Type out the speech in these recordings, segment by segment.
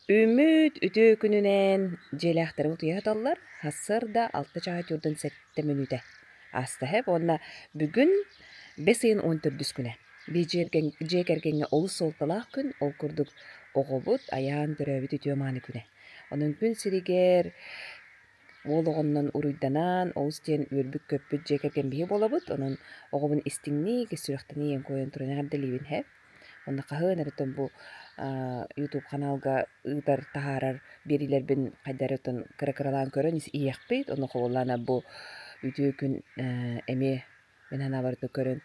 Үүммүт үтүө күнүнэн дьиэлээхтэрим утуйа сыталлар, сарсыарда алта чааһа түөртэн сэттэ мүнүүтэ ааста сөп уонна бүгүн бэс ыйын уон төрдүс күнэ. Биир дьиэ кэргэҥҥэ олус суолталаах күн, ол курдук оҕобут айаан төрөөбүт үтүө мааны күнэ. Онон күн сиригэр уол оҕоннон уруйданан, олус диэн үөрбүт-көппүт дьиэ кэргэн биһи буолабыт. Онон оҕобун истиҥник, ис сүрэхтэн ийэн-куойан туран эҕэрдэлиибин сөп. Уонна хаһыан эрэ бу YouTube ханаалга ыытар, таһаарар биэриилэрбин хайда эрэ кыра-кыралаан көрөн иһиэхпит. Онно холобурлаан бу үтүө күн эмиэ мин санаабар көрөн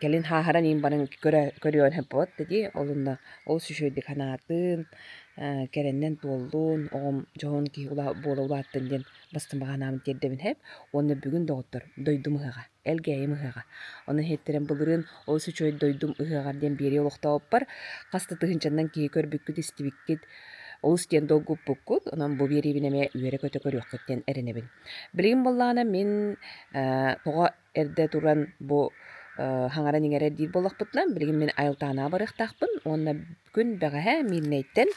кэлин хааһаран иин баран көрүөн сөп буолат дии. Ол онно олус үчүгэйдик санаатын, кэрэннэн туоллун, оҕом дьоһун киһи буола улааттын диэн бастыҥ баҕа санаабын тиэрдэбин сөп. Уонна бүгүн доҕоттор дойдум ыһыаҕа. Элгээйим ыһыаҕа. Ону иһиттэрэн былырыын олус үчүгэй дойдум ыһыаҕар диэн биэрии олохтообуппар хас да тыһыынчаннан киһи көрбүккүт, истибиккит, олус диэн долгуппуккут. Онон бу биэриибин эмиэ үөрэ-көтө көрүөххүт диэн эрэнэбин. Билигин буоллаҕына мин тоҕо эрдэ туран бу хаҥаран иҥэрэр диир буоллахпытына, билигин мин Айылтаанаҕа барыахтаахпын уонна күн бэҕэһээ Миирнэйтэн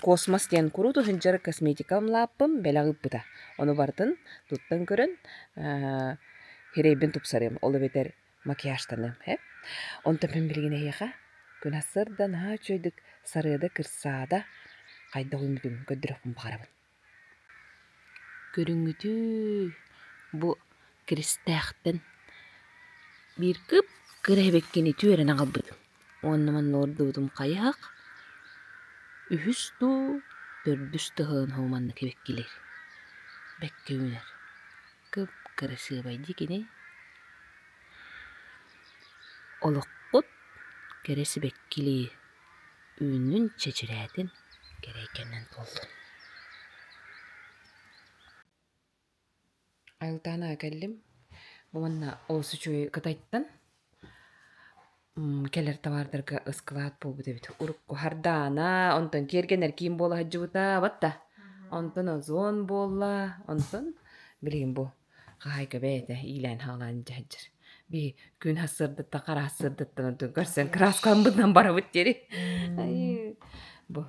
Космос диэн куруук сылдьар косметикам лааппым бэлэх ыыппыта. Ону барытын туттан көрөн Сирэйбин тупсарыам, ол эбэтэр макияжтаныам ээ. Онтон мин билигин эһиэхэ күн сарсыарда наһаа үчүгэйдик сарыада кырсаада хайдах үүммүтүн көрдөрүөхпүн баҕарабын. Көрүҥҥүтүй, бу Киристээхтэн биир кып-кыра эбэккини түөрэн аҕалбытым уонна манна олордубутум хайыһах үһүс дуу, төрдүс да ыһыан маннык эбэккилиир, бэккэ үүнэр Кып-кырасыабай дии кини. Олоххут кэрэ сибэккилии үүннүн чэчирээтин, кэрэйкэннэн буоллун. Айылтаана кэллим. Бу манна олус үчүгэй Кытайтан кэлэр табаардарга ыскылаат буолбут эбит. Урукку Хардаана, онтон киэргэнэр киин буола сылдьыбыта, батта. Онтон Озон буолла, онтон билигин бу хаһаайка бэйэтэ иилээн-хаалаан илдьэ сылдьар. Биһи күн сарсыардаттан, хара сарсыардаттан онтон көрсөн кырааскаламмытынан барабыт диэри. Бу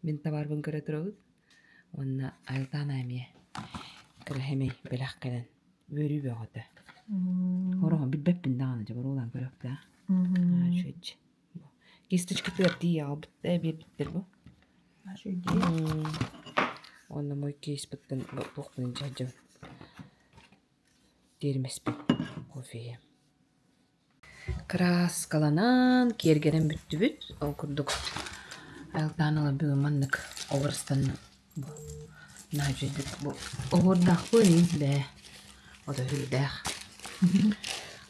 мин табаарбын көрө турабыт. Уонна Айылтаана эмиэ кыра бэлэх кэлэн Үөрүү бөҕөтө. Хороҕо билбэппин даҕаны дьэ боруолаан көрүөхтээх. Үчүгэйчи. Кисточкатыгар тиийэ аҕалбыт ээ биэрбиттэр бу. Уонна мой кейспиттэн туохпун илдьэ сылдьабын. Тиэрмэспин кофеем. Кырааскаланан, киэргэнэн бүттүбүт. Ол курдук айылтаан ылан бүгүн маннык образтанным. Бу наһаа үчүгэйдик бу оһуордаахпын бээ ото сүрдээх.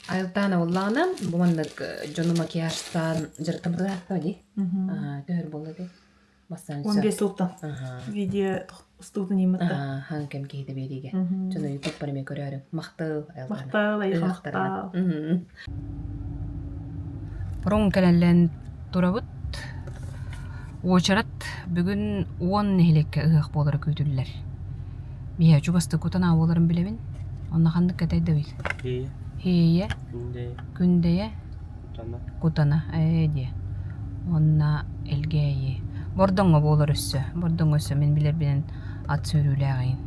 Айылтаан буоллаҕына бу маннык дьону макияжтаан дьарыктаммытыгаахта дии. Төһөр буолла дии. Бастаан 15 сылтан видео устуутун ииммитэ. Хаан кэм киһитэ биэриигэ. Дьону ютубпар эмиэ көрөөрүҥ. Махтал айылтаана. Махтал, эйиэхэ махтал. Рум кэлэллэн турабыт. Уочарат бүгүн уон нэһилиэккэ ыһыах буолара күүтүллэр. Биһиэхэ чугастык кутан буоларын билэбин. Онно ханнык кэтэйдэбил? Хиэйэ, Күндэйэ, Кутана ээ диэ. Уонна Элгээйи. Бордоҥҥо буолар өссө. Бордоҥҥо өссө мин билэрбинэн ат сүүрүүлээҕин.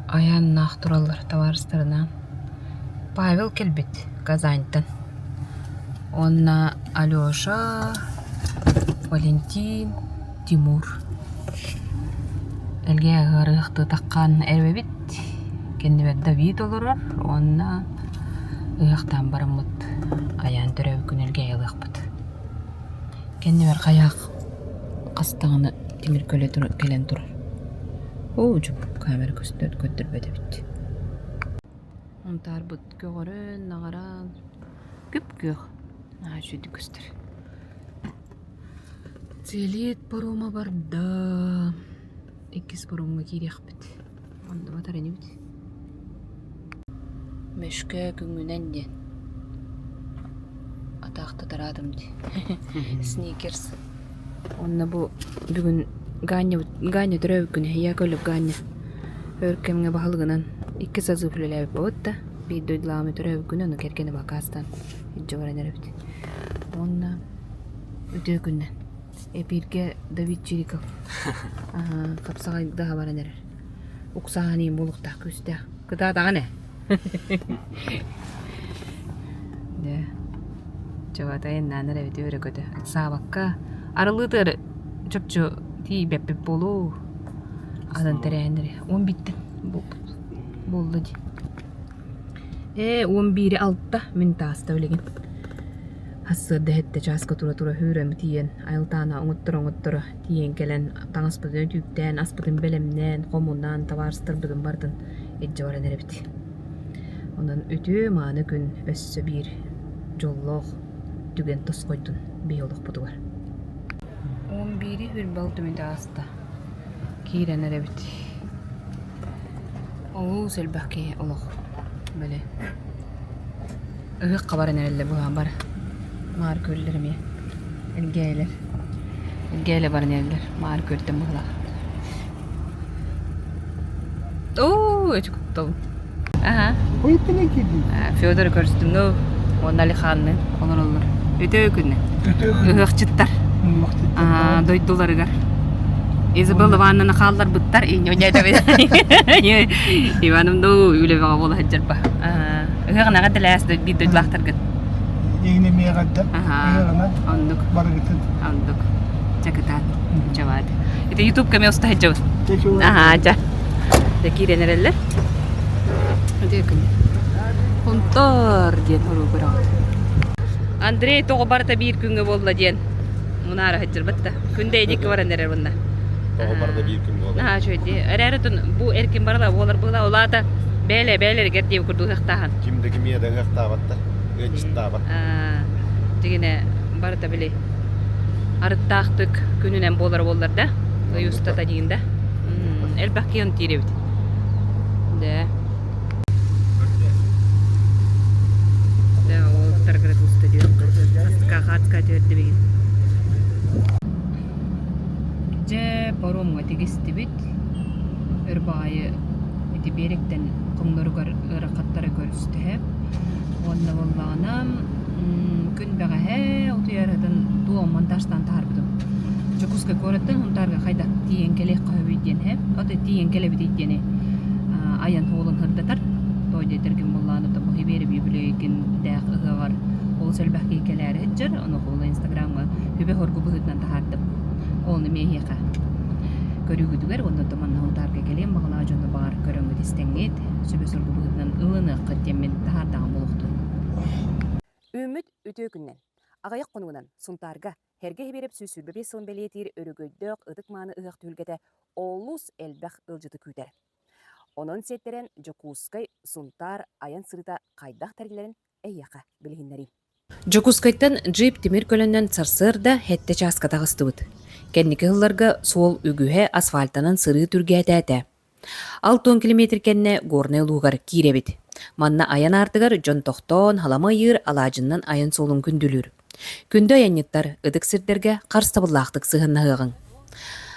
Айааннаах тураллар табаарыстарынаан. Павел кэлбит Казаньтан. Уонна Алеша, Валентин, Тимур. Элгээйи ыарыһахтыы таххан эрэбит. Кэннибэр Давид олорор уонна ыһыахтаан бараммыт айаан төрөөбүт күн Элгээйи ылыахпыт. Кэннибэр хайаах хас даҕаны тимир көлө кэлэн турар. Оо, дьэ камера көстөр көрдөрбөт эбит. Унтаарбыт көҕөрөн, наҕаран күп-күөх наһаа үчүгэйдик көстөр. Целит парома барда. Иккис паромҥа киириэхпит. Онно батар инибит. Мөшкө күҥҥүнэн диэн атаахтатараатым дии. Сникерс. Уонна бу бүгүн Ганя, Ганя төрөөбүт күнэ, Яковлев Ганя өр кэмҥэ баһылыгынан икки созыв үлэлээбит буолбут да, биир дойдулааҕым төрөөбүт күнэ, ону кэргэнэ бакаастаан илдьэ баран эрэбит. Уонна үтүө күннэн. Эпииргэ Давид Чириков хапсаҕайдаһа баран эрэр. Уксааһын иин буолуохтаах күүстээх. Кытаатаҕын ээ. Дьэ, чабата айаннаан эрэ эбит үөрэ көтө. Ыксаабакка арыллыытыгар чопчу тиийбэппит буолуо. Атын тэрээһиннэри. Уон бииртэн буолбут. Буолла дии. Ээ, 11 алта мин тааста билигин. Сарсыарда сэттэ чааска тура-тура үүрэн тиийэн, айылтаана оҥотторо-оҥотторо тиийэн кэлэн, таҥаспытын өтүүктээн, аспытын бэлэмнээн, хомунан, табаарыстарбытын барытын илдьэ баран эрэбит. Онон үтүө-мааны күн өссө биир дьоллоох түгэн тосхойдун биһи олохпутугар. 11-и үрбал түмүтэ ааста. Киирэн эрэбит. Олус элбэх киһи олох били ыһыахха баран эрэллэр быһа бар Маар күөллэр эмиэ Элгээйилэр Элгээйилэр баран эрэллэр Маар күөлтэн быһылаах Оо, эти куттал. Аха. Федор көрүстүм ну уонна Алиханны олороллор. Үтүө күнү. Ыһыахчыттар. Дойдуларыгар. Изабелла Ивановна хаалларбыттар. Иваным дуу үлэбэҕэ буола сылдьарба. Ыһыаҕынаҕа дэлээс биир дойдулаахтаргыт. Игини миэҕэрдэ. Ыһыаҕынан. Оннук. Барыгытын. Оннук. Чакытаат. Чаваат. Ити ютуб кэме уста сылдьабыт. Аhaa, ча. Дэ киирэн эрэллэр. Үтүө күн. Хонтор диэн уруу көрөҕүт. Андрей тоҕо барыта биир күҥҥэ буолла диэн мунаара сылдьарбат да. Күндэ эдикки баран эрэр уонна. Тоҕо барыта биир күн буолла. Наһаа үчүгэй Эрээри бу эркин барыла буолар была улаата бээлэ бээлэригэр диэбит курдук ыһыахтааһын. Ким да кимиэ да ыһыахтаабат да, ыалдьыттаабат. Дигине барыта били арыттаахтык күнүнэн буолар буоллар да, ый устата диин да. Элбэх киһи тиирэбит. Да. Да, ол таргырат уста диyor. Астыка хаатка төрдө бигин. Дьэ, паромҥа тигистибит. Өр баҕайы ити биэрэктэн хоҥноругар ыарахаттары көрүстэ. Уонна буоллаҕына күн бэҕэһээ утуйарытын туом монтажтаан таһаарбытым. Дьокуускай куораттан Сунтаарга хайдах тиийэн кэлиэххэ сөбүй диэн һэ. Ото тиийэн кэлэбитий диэни айан суолун сырдатар. Тоҕо диэтэргин буоллаҕына то бу Сибиэри үбүлүөйгүн дээх ыһыаҕар олус элбэх киһи кэлээри сылдьар. Ону ол Инстаграмҥа үбэ-хоргу быһыытынан таһаардым. Ону эмиэ эһиэхэ көрүүгүтүгэр уонна то манна Сунтаарга кэлиэн баҕалаах дьону баҕар көрөҥҥүт истэҥҥит, сүбэ-соргу быһыытынан ылыныаххыт диэммин таһаардаҕым буолуохтун. Үүммүт үтүө күнүнэн! Аҕыйах хонугунан Сунтаарга Һэргэ Сибиэрэп 125 сылын бэлиэтиир өрөгөйдөөх ытык-мааны ыһыах түһүлгэтэ олус элбэх ыалдьыты күүтэр. Онон сиэттэрэн Дьокуускай, Сунтаар айан сырыыта хайдах тэриллэрин эйиэхэ билиһиннэриим. Дьокуускайтан джип тимир көлөнөн сарсыарда сэттэ чааска таҕыстыбыт. Кэнники сылларга суол үгүһэ асфальтанан сырыы түргээтээтэ. 60 километр кэннэ Горнай улууһугар киирэбит. Манна айан аартыгар дьон тохтоон, халама ыйыыр, алаадьыннан айан суолун күндүлүүр. Күндү айанньыттар, ытык сирдэргэ харыстабыллаахтык сыһыаннаһыаҕыҥ.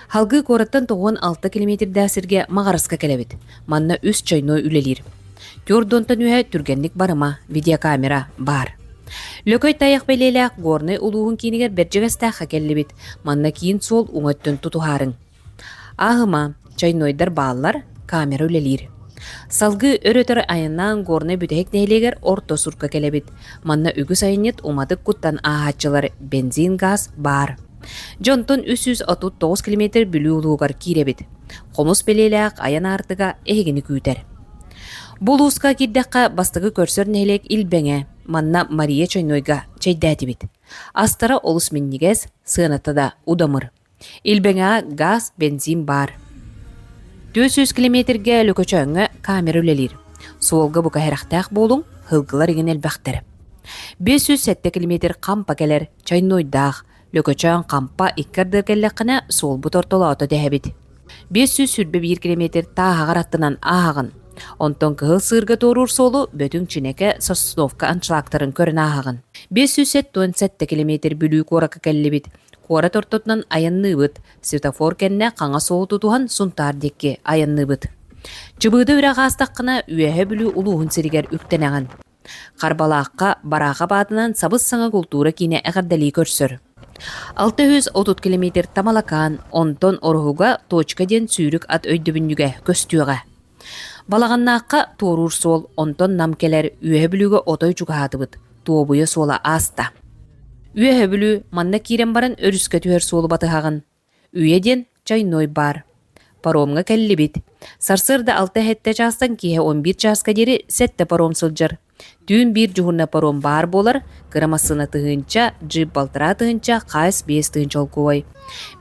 Халгыы куораттан 96 километрдээх сиргэ Маҕараска кэлэбит. Манна үс чайной үлэлиир. Түөрт үһэ түргэнник барыма, видеокамера баар. Лөкөй тайах бэлиэлээх Горнай улууһун киинигэр Бэрдьигэстээххэ кэллибит. Манна киин суол уҥа өттүн тутуһаарыҥ. Ааһыма, чайнойдар бааллар, камера үлэлиир. Салгыы өр-өтөр айаннаан Горнай бүтэһик нэһилиэгэр Орто Сурка кэлэбит. Манна үгүс айанньыт уматык куттан ааһааччылар, бензин, газ баар. Дьэ онтон 339 километр Бүлүү улууһугар киирэбит. Хомус бэлиэлээх айан аартыга эһигини күүтэр. Бу улууска киирдэххэ бастакы көрсөр нэһилиэк Илбэҥэ. Манна Мария Чойнойга чэйдээтибит. Астара олус минньигэс, сыаната да удамыр. Илбэҥэҕэ газ, бензин баар. 400 километргэ Лөкөчөөҥҥө камера үлэлиир. Суолга бука сэрэхтээх буолуҥ, һылгылар игин элбэхтэр. 507 километр Хампа кэлэр, Чайнойдаах, Лөкөчөөн Хампа икки ардыгар кэллэххинэ суолбут ортолоото дэһэбит. 521 километр Тааһаҕар аттынан ааһаҕын. Онтон Кыһыл Сыырга туоруур суолу Бөтүҥ Чинэкэ Сосновка аншлагтарын көрөн ааһаҕын. 577 километр Бүлүү куоракка кэллибит. Куорат ортотунан айанныыбыт, светофор кэннэ хаҥас суолу тутуһан Сунтаар диэки айанныыбыт. Чыбыыда үрэх аастаххына Үөһэ Бүлүү улууһун сиригэр үктэнэҕин. Харбалаахха Бараахап аатынан сабыс-саҥа култуура киинэ эҕэрдэлии көрсөр. 630 километр Тамалакаан, онтон Ороһуга Точка диэн сүүрүк ат өйдөбүнньүгэ көстүөҕэ. Балаҕаннаахха туоруур суол, онтон Нам кэлэр, Үөһэ Бүлүүгэ отой чугаһаатыбыт, Туобуйа суола ааста. Үөһэ Бүлүү манна киирэн баран өрүскэ түһэр суолу батыһаҕын. Үйэ диэн чайной баар. Паромҥа кэллибит. Сарсыарда алта-сэттэ чаастан киэһэ 11 чааска диэри сэттэ паром сылдьар. Түүн биир дьуһунна паром баар буолар, кыра массыына тыһыынча, джип балтараа тыһыынча, хаас 5 тыһыынча холкуой.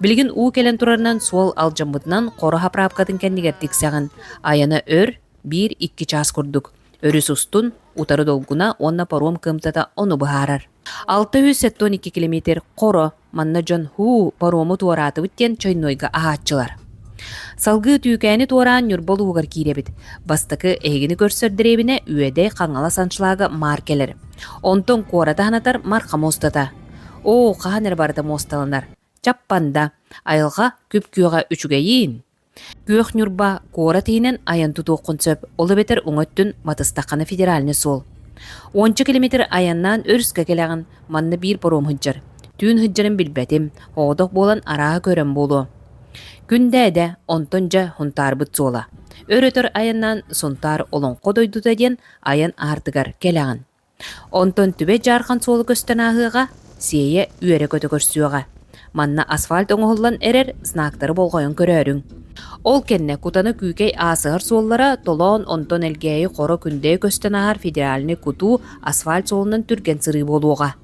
Билигин уу кэлэн турарынан суол алдьаммытынан Хоро хаправкатын кэннигэр тиксэҕин. Айана өр, биир-икки чаас курдук. Өрүс устун, утары долгуна уонна паром кыамтата ону быһаарар. 672 километр Хоро Манна дьон һуу, парому туораатыбыт диэн чойнуойга аһааччылар. Салгыы Түүкээни туораан Ньурба улууһугар киирэбит. Бастакы эһигини көрсөр дэриэбинэ Үөдэй Хаҥалас аншлага Маар кэлэр. Онтон куораты санатар Марха муостата. Оо, хаһан эрэ барыта муосталанар. Чаппанда, айылҕа күп-күөҕэ үчүгэйиин! Күөх Ньурба куорат иһинэн айан тутуоххун сөп, ол эбэтэр уҥа өттүн батыстаххына федеральнай суол. Уонча километр айаннаан өрүскэ кэлэҕин, манна биир паром сылдьар. Түүн сылдьарын билбэтим, оҕотох буолан арааһа көрөн буолуо. Күндээдэ, онтон дьэ Һунтаарбыт суола. Өр-өтөр айаннаан Сунтаар Олоҥхо дойдута диэн айан аартыгар кэлэҕин. Онтон Түбэ Дьаархан суола көстөн ааһыаҕа, Сиэйэ үөрэ-көтө көрсүөҕэ. Манна асфальт оҥоһуллан эрэр знактары болҕойон көрөөрүҥ. Ол кэннэ Кутана Күүкэй аасыһар суоллара Толоон онтон Элгээйи Хоро Күндэйэ көстөн ааһар федеральнай кутуу асфальт суолунан түргэн сырыы буолуоҕа.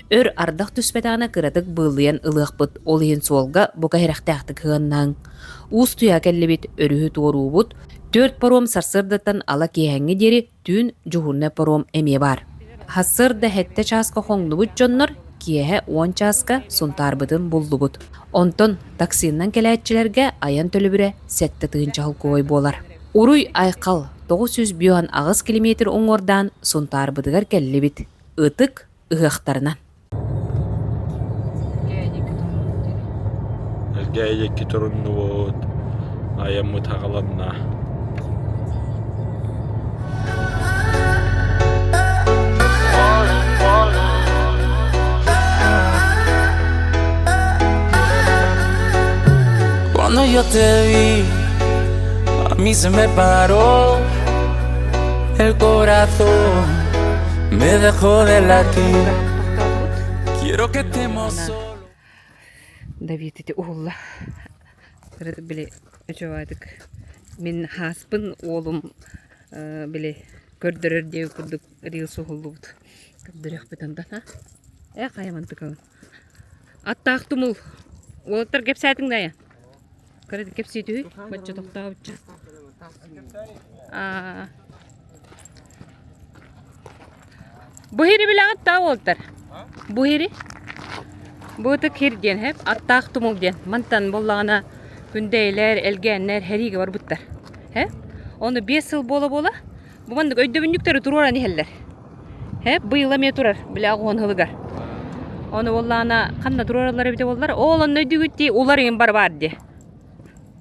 Өр ардах түспэтэҕинэ кыратык быыллыйан ылыахпыт, ол иһин суолга бука сэрэхтээхтик сыһыаннаһыҥ. Уустуйа кэллибит, өрүһү туоруубут, түөрт паром сарсыардаттан ала киэһэҥҥэ диэри Түүн дьуһуурунай паром эмиэ баар. Сарсыарда сэттэ чааска хоҥнубут дьоннор киэһэ 10 чааска Сунтаарбытын буллубут. Онтон таксиннан кэлээччилэргэ айан төлөбүрэ 7 тыһыынча холкуобай буолар. Уруй-айхал 958 километр уҥуордаан Сунтаарбытыгар кэллибит. Ытык ыһыахтарынан. Элгээйи туруннубут, айаммыт аҕаланна. Cuando yo te vi, a mí se me paró el corazón, me dejó de latir. Quiero que estemos solos. Давид ити уһулла. Били үчүгэйдик мин хааспын уолум били көрдөрөр диэн курдук рилс уһуллубут. Көрдөрүөхпүт онтон а? Э хайа мантыкабын. Аттаах тумул. Уолаттар кэпсээтиҥ дайа? Кыра кэпсии түһүй. Бачча тохтообучча. Бу иһири билэҕит даа уолтар? Бу иһири? Бу ытык хир диэн хэп, аттаах тумул диэн. Мантан буоллаҕына күндэйилэр, элгээннэр хэриигэ барбыттар. Һэ? Ону 5 сыл буола-буола бу маннык өйдөбүнньүктэри туруоран иһэллэр. Һэ, быйыл эмиэ турар, били аҕыһын сылыгар. Ону буоллаҕына ханна туруораллар эбитэ буоллар, ол онно өйдүүгүт дии, улар иҥин бар баар дии.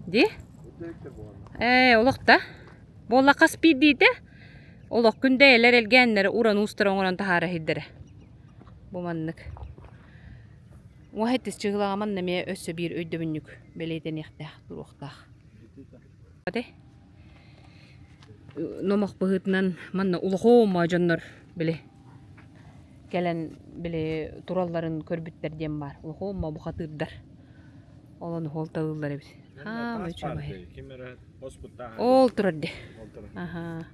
Дии? Ээ, олох да. Буолла хас биирдиитэ олох күндэйэлэр элгээннэрэ уран уустара оҥорон таһаара иһирдэрэ. Бу маннык. Уоһа итис чыһылаҕа манна эмиэ өссө биир өйдөбүнньүк бэлиэтэниэхтээх туруохтаах. Номох быһыытынан манна улахан дьоннор били кэлэн били туралларын көрбүттэр диэн баар. Улахан бухатыырдар. Ол ону хуолталыыллар эбит. Хаама үчүгэй. Ол турар дии. Аха.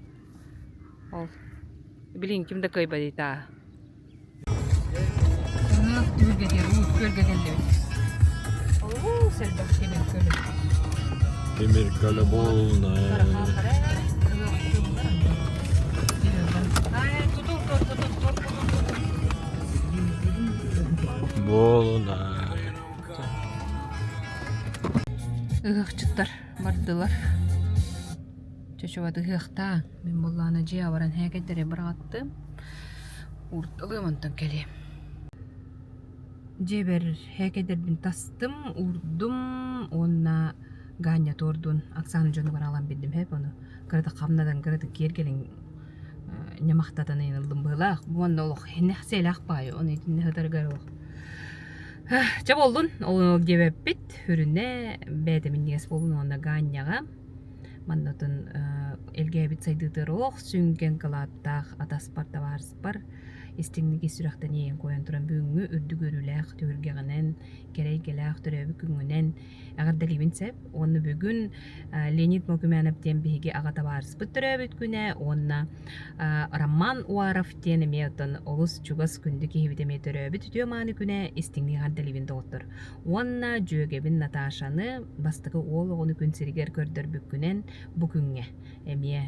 Ол. Билин ким да кыайбат итаа. Ыһыах түһүлгэтигэр уут күөлгэ кэллибит. Олус элбэх тимир көлө. Тимир көлө буолна. Буолуна. Ыһыахчыттар бардылар. Чочубат ыһыахтаа. Мин буоллаҕына дьиэ баран һээкэйдэри быраҕаттым. Уурталыам онтон кэлиэм. Дьиэбэр һээкэйдэрбин тастым, уурдум уонна Ганя туордун Оксана дьонугар аҕалан биэрдим һээп ону кыратык хамнатан кыратык киэргэлин ньамахтатан ыйан ыллым быһыылаах. Уонна олох сиэлээх баайы ону итиннэ сытарыгар олох. Чэ буоллун, ол диэбэппит, үрүнэ бэйэтэ минньигэс буоллун уонна Гаанньаҕа маннатын элгээбит сайдыытыгар олох сүҥкэн кылааттаах атаспар табаарыспар истиҥник ис сүрэхтэн иэйэн куойан туран бүгүҥҥү үрдүк үөрүүлээх түһүлгэҕинэн кэрэ эйгэлээх төрөөбүт күҥҥүнэн эҕэрдэлиибин сөп уонна бүгүн Леонид Мокумянов диэн биһиги аҕа табаарыспыт төрөөбүт күнэ уонна Роман Уаров диэн эмиэ оттон олус чугас күндү киһибит эмиэ төрөөбүт үтүө мааны күнэ истиҥник эҕэрдэлиибин доҕоттор уонна дьүөгэбин Наташаны бастакы уол оҕону күн сиригэр көрдөрбүккүнэн бу күҥҥэ эмиэ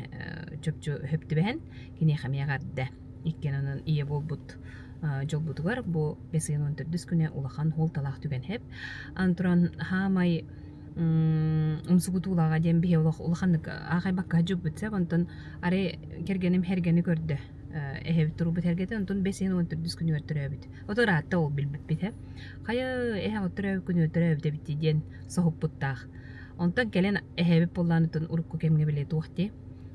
чопчу хөп түбэһэн киниэхэ эмиэ эҕэрдэ иккиэн онон ийэ буолбут дьолбутугар бу бэс ыйын 14 күнэ улахан суолталаах түгэн хэп. Ан туран хаамай умсугутуулааҕа диэн биһи олох улаханнык аахайбакка дьуппут сөп онтон арай кэргэним хэргэни көрдө эһэбит турбут эргэтэ онтон бэс ыйын 14 күнүгэр төрөөбүт ото ыраатта ол билбиппит э хайа эһэҕит төрөөбүт күнүгэр төрөөбүт эбит диэн соһуппуттаах онтон кэлэн эһэбит буоллаанытын урукку кэмҥэ били туох дии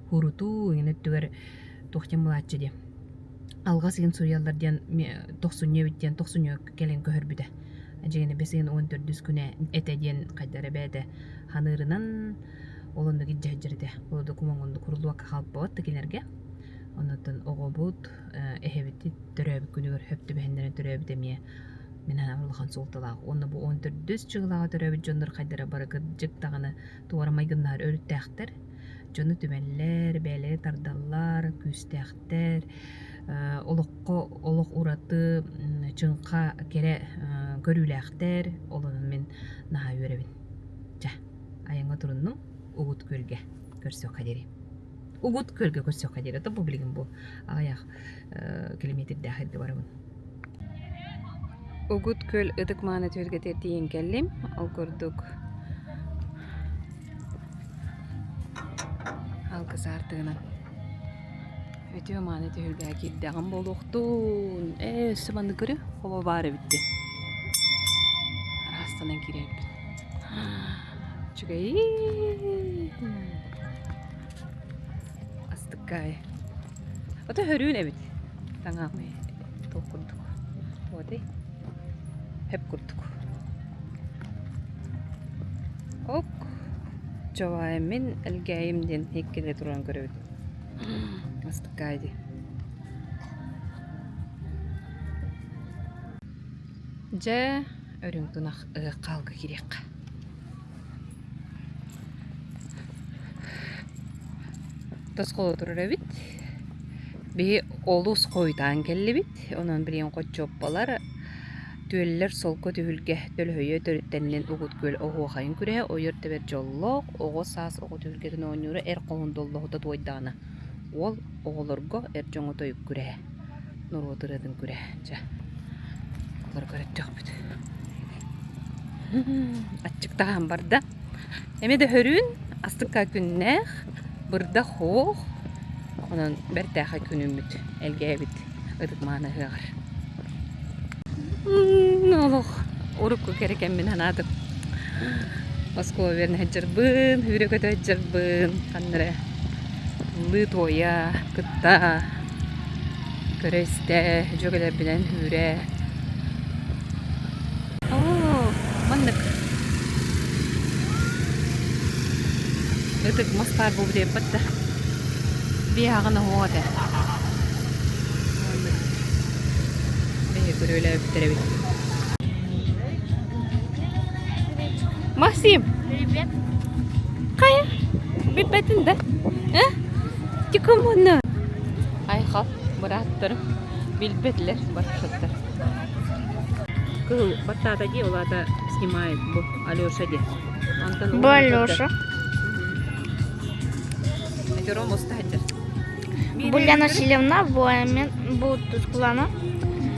хурутуу иҥин өттүгэр туох диэн булааччы диэн алҕас игин суруйаллар диэн тохсунньу эбит диэн тохсунньу кэлэн көһөрбүтэ дьиҥинэ бэс ыйын 14 күнэ этэ диэн хайдара бэйэтэ ханыырынан ол оннук илдьэ сылдьар этэ ол докумуоҥҥун курулуокка хаалбат да кинилэргэ оннуттан оҕобут эһэбит төрөөбүт күнүгэр хөп түбэһиннэрэн төрөөбүт эмиэ мин санаабар улахан суолталаах уонна бу 14 чыгылааҕа төрөөбүт дьоннор хайдара бары кырдьык даҕаны туора майгыннаһар өрүттээхтэр дьону түмэллэр, бэйэлэри тардаллар, күүстээхтэр, олоххо олох ураты чыҥха кэрэ көрүүлээхтэр. Ол онон мин наһаа үөрэбин. Чэ, айаҥҥа туруннум Угут Күөлгэ көрсүөххэ диэри. Угут Күөлгэ көрсүөххэ диэри. Ото бу билигин бу аҕыйах километрдээх сиргэ барабын. Угут Күөл ытык мааны түһүлгэтигэр тиийэн кэллим. Ол курдук алгыс аартыгынан үтүө мааны түһүлгэҕэ киирдэҕим буолуохтун. Ээ, өссө маннык көрү, хобо баар эбит дии. Араастанан киирэрбит. Үчүгэй. Астыккай. Ото хөрүүн эбит. Таҥаамай туох курдук. Вот и хэп курдук. Ок, Човаемин Элгээйим диэн иккилэ туран көрөбүт. Астыккай дии. Дьэ, үрүҥ тунах ыһыахха алга киириэххэ. Тосхоло турар эбит. Биһи олус хойутаан кэллибит. Онон билигин хоччуоппалар түөллэр солко түһүлгэ төлөһүйэ төрүттэннин Угут Күөл оһуохайын күрэһэ ойор тэбэр дьоллоох оҕо саас оҕо түһүлгэтин оонньуура эр хоһун доллоһута туойдаҕына уол оҕолорго эр дьоҥҥо тойук күрэһэ норуот ырыатын күрэһэ чэ олору көрөттөхпүт аччыктаһан барда эмиэ да хөрүүн астыкка күннээх бырдах хоох онон бэртээхэй күнүммүт элгээбит ытык мааны ыһыаҕар олох урукку кэрэ кэммин санаатым Москва үөрэнэ сылдьарбын, үүрэ-көтө сылдьарбын, ханна эрэ ыллыы-туойа, кытта, көрө-истэ, дьүөгэлэрбинэн үүрэ. Оо, маннык ытык мас баар буолбут эбиппит да биэһэҕин оһуох этэ. Бэйэ көрүөлээбиттэр эбит. Максим! Привет. Хайа? Бүппэтин да? Э? Тикомону. Айхал, бырааттарым билбэтилэр барахсаттар. Кыһыл баттаата дии, ол аата снимает бу Алеша дии. Антон Бу Алеша. Рома устаһыдьар. Бу Лена Васильевна, бу Амин, бу Тускулана,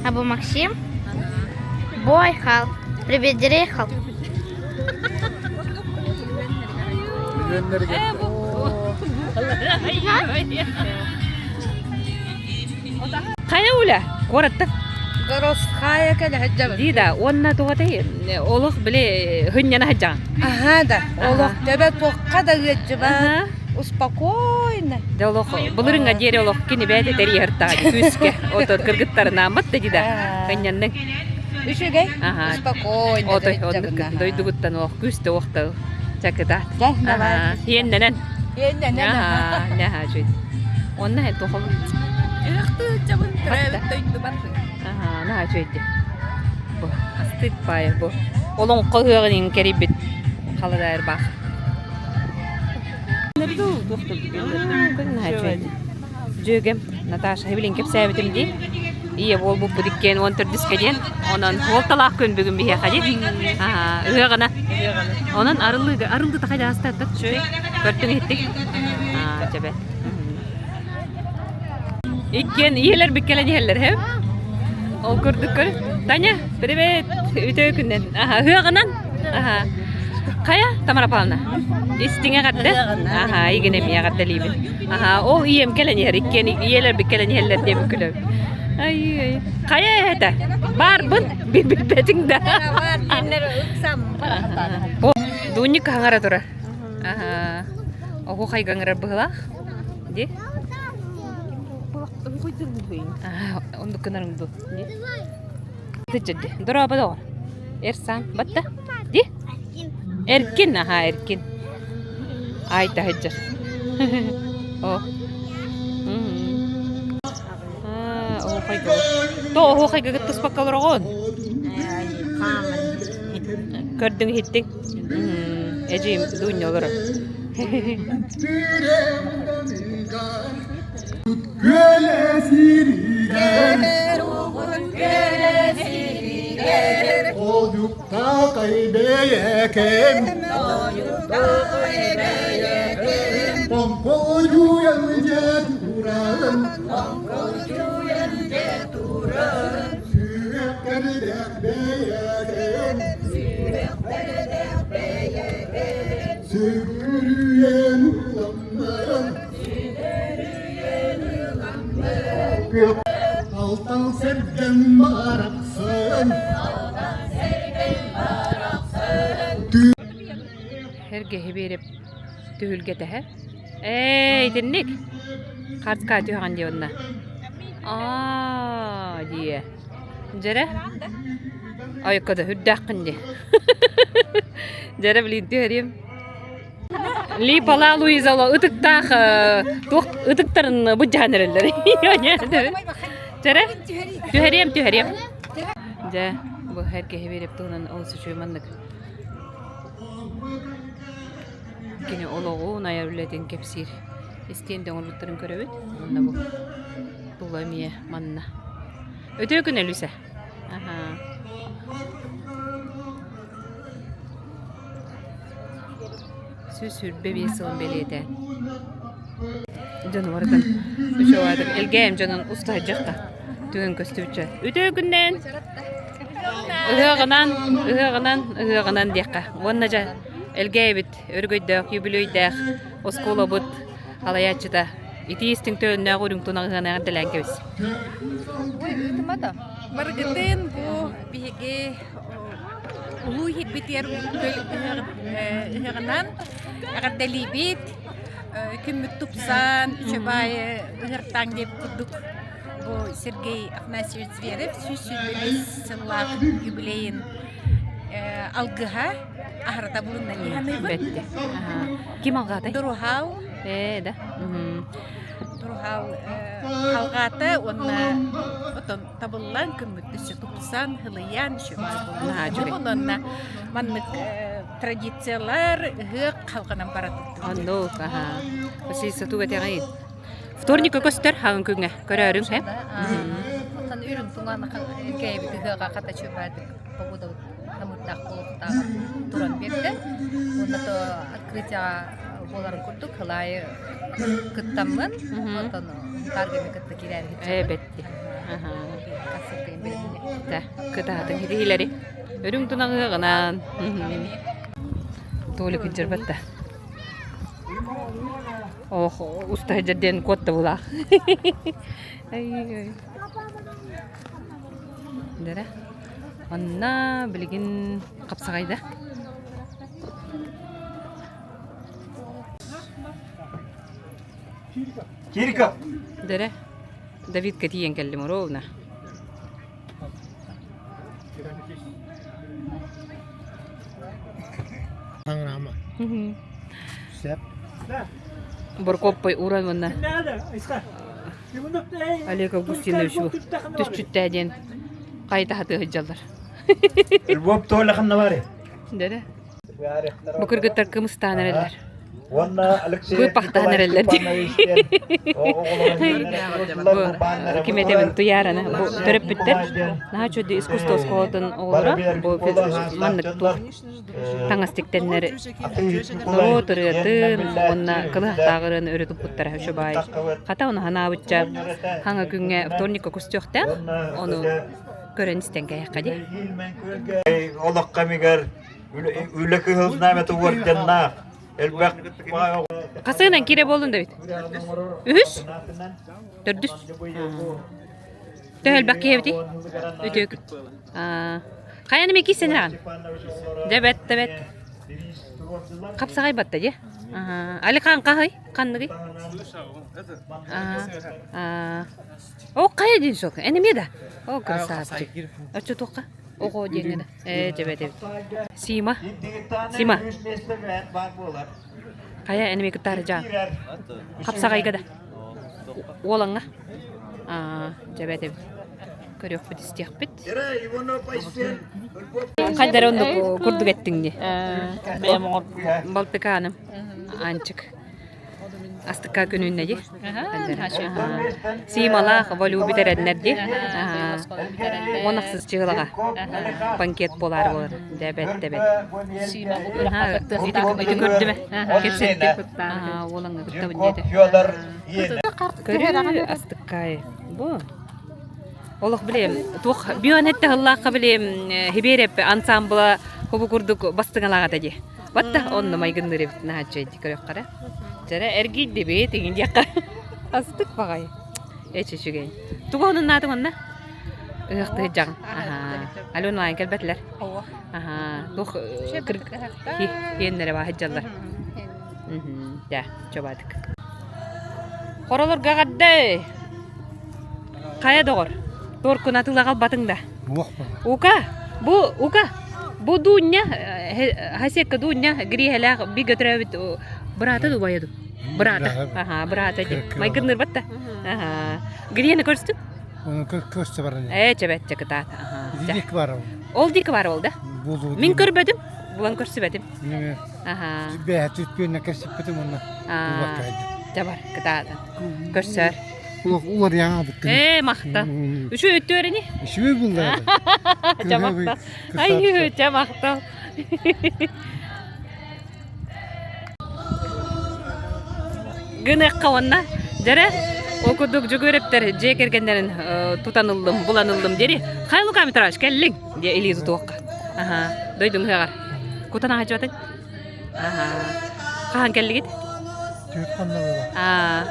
а бу Максим, бу Айхал. Привет, Айхал. Хайа Уля, куораттан. Городская кэлэ сылдьабын. Дии да, уонна туҕатай олох били хынньана сылдьаҕын. Аһаа да, олох төбө туохха да ыалдьыбат. Успокойно. Дьэ олох былырыҥҥа диэри олох кини бэйэтэ тэрийэртаҕа күүскэ. Ото кыргыттарынааммат да дии да. Хынньанныҥ. Үчүгэй. Аха. Спокойно. Отой оннук дойдугуттан ох күүстэ уохта чакыта. Дьэ, давай. Иэннэнэн. Иэннэнэн. Аха, наха үчүгэй. Онна хэн тохол. Ыхты чабын төрөөбүт дойдубар. Аха, наха үчүгэй. Бу астык баайы бу. Олоҥхо ыһыаҕын кэрийбит халадайар баах. Дьүөгэм Наташа билин кэпсээбитим дии. Ийэ буолбуппут иккиэн уон төрдүскэ диэн. Онон суолталаах күн бүгүн биһиэхэ дии. Ыһыаҕына. Онон арыллыыга арыллыыта хайда астардат чүөй. Көрдүҥ иһиттик. Аа, чэбэ. Иккиэн ийэлэр биккэлэн иһэллэр һэ. Ол курдук көр. Таня, привет! Үтүө күннэн. Аха, ыһыаҕынан. Аха. Хайа, Тамара Павловна? Истиҥэ эҕэрдэ. Аха, игин эмиэ эҕэрдэлиибин. Аха, ол ийэм кэлэн иһэр, иккиэн ийэлэрбит кэлэн иһэллэр диэбин күлэбин. Ай, ай. Хайа эһэтэ? Баарбын, билбэтиҥ да. Дуунньук хаҥара турар. Аха. Оһу хайгаҥырар быһылаах. Ди? Оннук гынарым ду. Ди? Дорообо доҕор. Эрсан, батта. Ди? Эркин, аха, Эркин. Ай таһыдьар. О. Оһуохайга. То оһуохайга кыттыспакка олороҕун? Көрдүҥ иһиттиҥ? Эдьиийим Дуня олорор. Алтан сэргэн барахсан Эргэһи биэрип түһүлгэтэһэ. Ээ, итинник. Хартка түһэҕин дии онно. Аа, дии. Дьэрэ. Айыкка да үрдээххин дии. Дьэрэ билин түһэриэм. Липала Луизала ытыктаах туох ытыктарын быдьаан эрэллэр. Дьэрэ. Түһэриэм, түһэриэм. Дьэ, бу эргэһи биэрип туһунан олус үчүгэй маннык. Кини олоҕун, айар үлэтин кэпсиир истиэндэ оҥорбуттарын көрөбүт. Уонна бу тула эмиэ манна. Өтөө күн Элүсэ. Аха. 125 сылын бэлиэтээн. Дьону барытын үчүгэй Элгээм дьонун устаһыдьахта. Түгэн көстүбүччэ. Үтүө күннэн! Ыһыаҕынан, ыһыаҕынан, ыһыаҕынан диэххэ. Уонна дьэ Элгээйбит өрөгөйдөөх, юбилейдээх оскуолабыт алайааччыта итии истиҥ төлөннөөх үрүҥ тунах ыһыаҕын эҕэрдэлээн кэбис. Ой, ыытымата. Барыгытын бу биһиги улуу иһирбитигэр ыһыаҕынан эҕэрдэлиибит. Күммүт тупсан, үчүгэй ыһыахтаан диэбит курдук бу Сергей Афанасьевич Зверев 125 сыллаах юбилейын алгыһа аһарата булунна дии саныыбын. Бэтти. Ким алҕаатай? Дуруһаал. Ээ, да. Дуруһаал алҕаата уонна отон табыллан күммүт өссө тупсан, һылыйан үчүгэй буолла. Онно маннык традициялар ыһыах халҕанан бара турдун. Оннук, аха. Василиса тугу этэҕин? Вторникка көстөр хаҥын күҥҥэ көрөөрүҥ һэ. Оттон үрүҥ туҥан кээбит ыһыаҕа хата чүөпээтик погодабыт намырдаах буолуохтааҕа туран биэрдэ. Уонна то открытияҕа буоларын курдук хылаайы кыттаммын, оттон таргами кытта киирээри Ээ бэтти. Да, кытаатын хитиһилэри. Үрүҥ тунаҕыаҕынан. Толик иджербатта. Ох, уста диэн куотта булаах. Ай-ай. Дэрэ. Онна билигин хапсаҕайда. Кирка! Дэрэ. Давидка тиийэн кэллим ровно. Таҥарама. Сөп. Боркуоппай ууран уонна Олег Августинович бу түсчүттээ диэн хайытаһатыы сылдьаллар. Львов толя ханна бары? Дэрэ. Бу кыргыттар кымыстаан эрэллэр. Уонна Алексей Быыппахтаан эрэллэр дии. Бу ким этэбин Туйаараны бу төрөппүттэр наһаа үчүгэй искусство оскуолатын оҕолоро бу маннык туох таҥас тиктэннэр норуот ырыатын уонна кылыһахтаах ырыаны өрө туппуттара үчүгэй. Хата ону ханаабычча хаҥа күҥҥэ вторникка көстүөхтээх ону көрөн истэн кэһиэххэ дии. Олох кэмигэр үлэ кыһыл знамята уордьаннаах элбэх Хасыынан киирэ буоллун да бит. Үһүс? Төрдүс? Төһө элбэх киһи эбитий? Үтүөк. Хайаны эмиэ киирсэн эрэҕин? Дьэ бэт да бэт. Хапсаҕай батта дии. Алихан хаһый? Ханныгый? О, хайа диэн суох. Эн эмиэ да? О, красавчик. Оччо туохха? Оҕо диэҥҥэ да. Ээ, дьэбэт эбит. Сима. Сима. Хайа эн эмиэ кыттаары дьаа. Хапсаҕайга да. Уолаҥҥа. Аа, дьэбэт эбит. Көрүөхпүт, истиэхпит. Хайдары оннук курдук эттиҥ дии. Балтыкааным. Аанчык. Астыкка күнүннэ дии. Сималаах волю бүтэрэннэр дии. Уон ахсыс чыһылаҕа банкет буолаары буолар. Дэбэт дэбэт. Ити көрдүмэ. Кэпсэттим. Уолаҥҥа кыттабын диэтэ. Көрүү астыккай. Бу. Олох билем туох бион этте хыллаахха билем хибиэрэп ансамбла хобу курдук бастыҥалаах этэ дии. Батта онно майгынныыр эбит наһааччы көрүөххэ Дьэрэ эргийдибит иҥин диэххэ. Астык баҕайы. Эч үчүгэй. Тугу онуннаатыҥ онно? Ыһыахтыы дьаҥ. Аһаа. Алена лаайын кэлбэтилэр. Аһаа. Туох хиэннэрэ баа сылдьаллар. Дьэ, чобаатык. Хоролорго эҕэрдэ! Хайа доҕор, туоркун атыылаҕалбатыҥ да? Ука, бу Ука, бу Дуунньа, Хасекка Дуунньа Гриһэлээх бигэ төрөөбүт быраата дуу убайа дуу? Быраата. Аха, быраата дии. Майгынныырбат да. Аха. Гриһэни көрүстүҥ? Оны көрсө баран. Ээ, чэбэт, кытаат. Аха. Дик бар ол. Ол дик бар ол да? Мин көрбөтүм, булан көрсүбэтим. Аха. Бэһэ түспүөннэ кэсиппитим онно. Дьэ бар, кытаат. Көрсөр. Уларыйаҥа Ээ, махта. Үчүгэй өттүөр ини? Үчүгэй булла. Чэ махта. Ай, чэ махта. Гыныахха уонна дьэрэ ол курдук Дьөгүөрэптэр дьиэ кэргэннэрин тутан ыллым, булан ыллым диэри Хай Лука Митрович кэллиҥ диэ илии тутуохха. Аха, дойдуҥ ыһыаҕар. Кутан аһачыбатыҥ? Аха. Хаһан кэллигит? Түөрт хонно буола. Аа,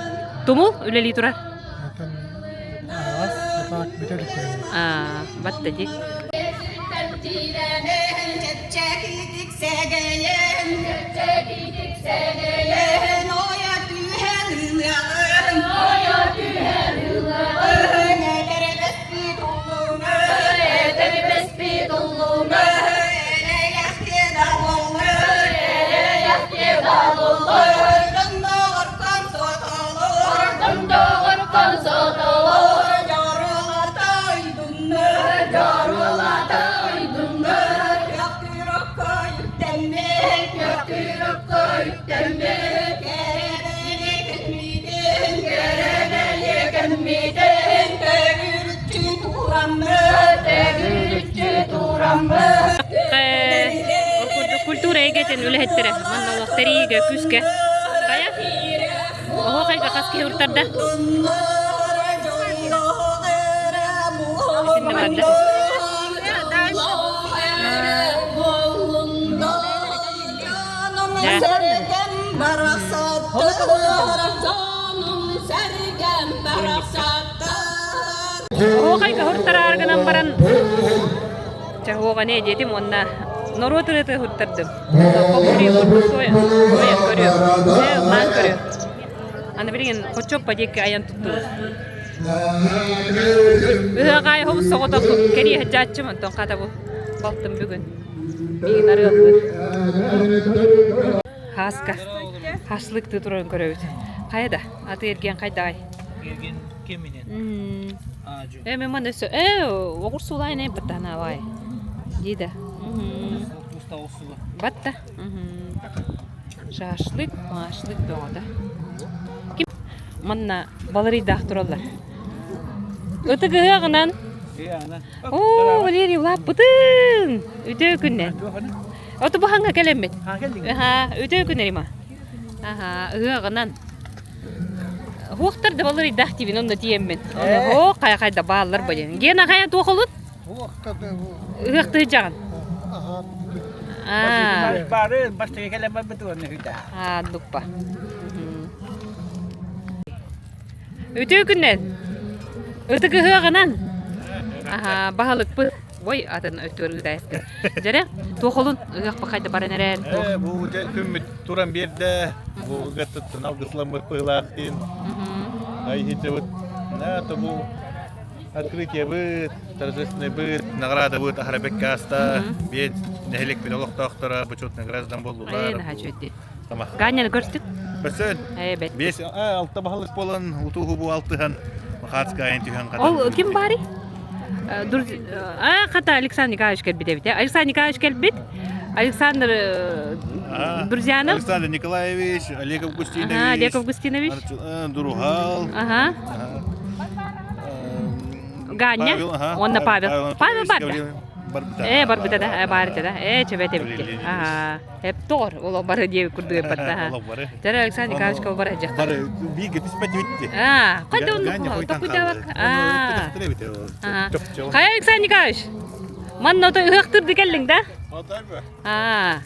тумул үлэлии турар. Отон аҕас, атаак бүтэр Аа, батта дии. Культура эйгэтин үлэһиттэрэ манна олох тэриигэ күүскэ хайа оһуохайга хас киһи уртарда итиннэ барда Оһуохайга уһуртараары гынан баран чэ оһуоханы диэтим уонна норуот ырыата уһуртардым. Хомуруйу курдук туойан көрүөм. Дьэ, ыллаан көрүөм. Аны билигин Хочоппо диэки айан туттубут. Ыһыаҕаай хобус соҕотох кэриэһэ дьааччым, онтон хата бу балтым бүгүн миигин арыаллыыр. Хааска. Хашлыктыы турарын көрөбүт. Хайа да, аты эргиэн хайдаҕай? Эргин киминен? Э, мен маны өссө, э, оҕурсуулаайын э, баттанаабай. Дии да. Батта. Шашлык, машлык бөҕөтө. Ким манна баларыйдаах тураллар. Ытык ыһыаҕынан. Оо, Валерий улааппытын! Үтүө күннэн. Оту баһаҥҥа кэлэммит. Аха, үтүө күн Рима. Аха, ыһыаҕынан. Хуохтар да баларыйдаах диибин, онно тиийэммин. Ону хайа хайда бааллар ба диэн. Гена хайа туох олут? Ыһыахтыһыдьаҕын. Аа. Бары бастакы кэлэн барбыт уонна хүдэ. Аа, дуппа. Үтүө күннэн. Ытык ыһыаҕынан. Аха, баһылыкпыт. Ой, атын өттүгэр ыытаайыскын. Дьэрэ, туох олун ыһыахпа хайда баран эрээр. Э, бу күммүт туран биэрдэ. Бу ыгаттыттан алгысламмыт быһыылаах диин. Айхитыбыт. На, то бу открытиебыт, торжественный быт, наградабыт аһара бэккэ ааста. Биэт нэһилиэкпит олохтоохторо бочуотунай граждан буоллулар. Э, наһаа үчүгэй. Ганяны көрстүк? Көрсөн. Э, бэт. Биэс, алта баһылык буолан, утуу-хубу алтыһан, Махацкайын түһэн хата. Ол ким баарый? А, хата Александр Николаевич кэлбит эбит. Александр Николаевич кэлбит. Александр Друзьянов. Александр Николаевич, Олег Августинович. Ага, Олег Августинович. Дуруһал. Ага. Ганя. Уонна Павел. Павел барда. Э, барбыта да, барыта да. Э, чөбөт эбитти. Ага. Эп тоҕор, ол бары диэбит курдук эппат Олох бары. Тара Александр Николаевич ол бары дьахтар. Бары бииргэ түспэт битти. Аа, хайда оннук токуйдаабак. Аа. Хайа Александр Николаевич? Манна ото ыһыахтырды кэллиҥ да? Аа.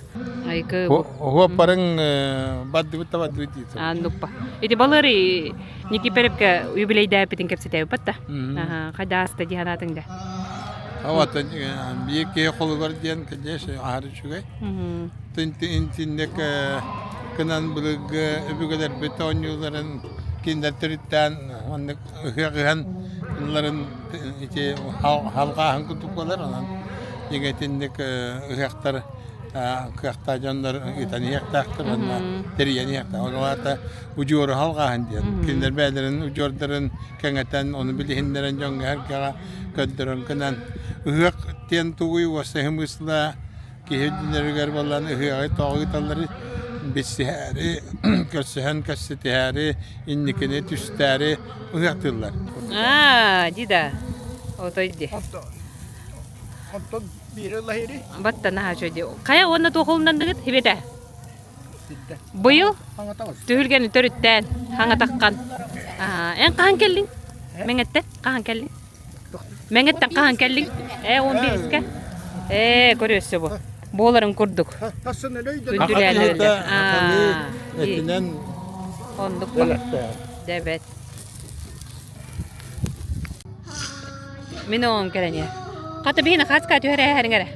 Айкы. Оһуоппарыҥ бардыбыт да бардыбыт дии. Аннукпа. Ити балары Никиперепке юбилейдээппитин кэпсэтээбиппат да. Хайда ааста дии санаатыҥ да? Авата биир киһи холугар диэн конечно аһары үчүгэй. Интинник кынан былыргы өбүгэлэрбит оонньууларын кинилэр төрүттээн маннык ыһыах ыһан ылларын ити халҕааһын курдук буолар онон итинник ыһыахтар кыахтаах дьоннор ыытан иһиэхтээхтэр уонна тэрийэн иһиэхтээх. Ол аата удьуору халҕааһын диэн. Кинилэр бэйэлэрин удьуордарын кэҥэтэн, ону билиһиннэрэн дьоҥҥо-сэргэҕэ көрдөрөн гынан ыһыах диэн тугуй уоссаһы мысла киһи үрдүнэригэр буолан ыһыаҕы тоҕо ыыталлары билсиһээри, көрсүһэн кэпсэтиһээри, инникини түстээри ыһыахтыыллар. Аа, дида. Отой ди. Онтон биири ылаһири. Батта наһаа үчүгэй. Хайа уонна туох олуннандыгыт хибете? Быйыл түһүлгэни төрүттээн хаҥатаххан. Эн хаһан кэллиҥ? Мэҥэттэн хаһан кэллиҥ? Мэҥэттэн хаһан кэллиҥ? Ээ, он биирискэ. Ээ, көрүөссө бу. Буоларын курдук. Күндүлээн Этинэн Оннук ба. Дебет. Мин оҕом кэлэн иһэр. Хата биһини хаска түһэр эһэриҥ эрэ.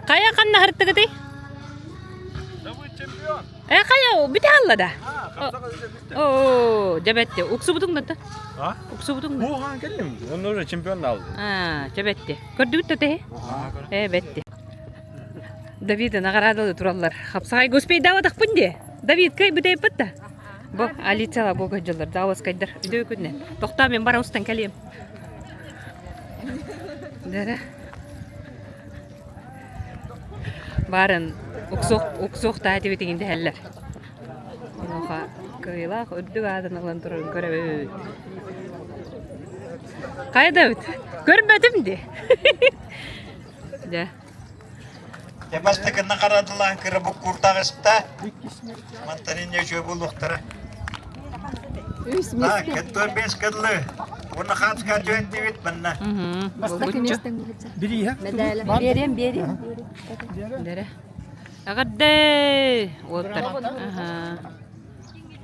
Хайа ханна һыртыгытый? Э, хайа, бүтэ алла да? Оо, дьэбэтти. Уксубутуҥ да? Уксубутуҥ да? Бу хаан кэллим. Онно уже чемпион алды. Аа, дьэбэтти. Көрдүгүт да теһи? Э, бэтти. Давида наҕараадалы тураллар. Хапсаҕайга успейдаабатахпын дии. Давид кый бүтэйбит да. Бу Алицияла бу көдьөллөр, дааласкайдар. Үтүө күннэн. Тохтоо мен бара устан кэлиэм. Дара. Баарын уксуох уксуохтаа этибитигин дэһэллэр. Онуоха кыайыылаах үрдүк аатын ылан турарын көрөбүт. Хайа да эбит? Көрбөтүм дии. Дьэ. Бастакынна харадылаан кыра буккуртаҕыста. Мантан инне үчүгэй буолуохтара. Кеттон бес кыдлы. Уонна хаацка түһэн манна. Бирииһэ. Берем, берем. Дэрэ. Эҕэрдэ! Уоттар. Аха.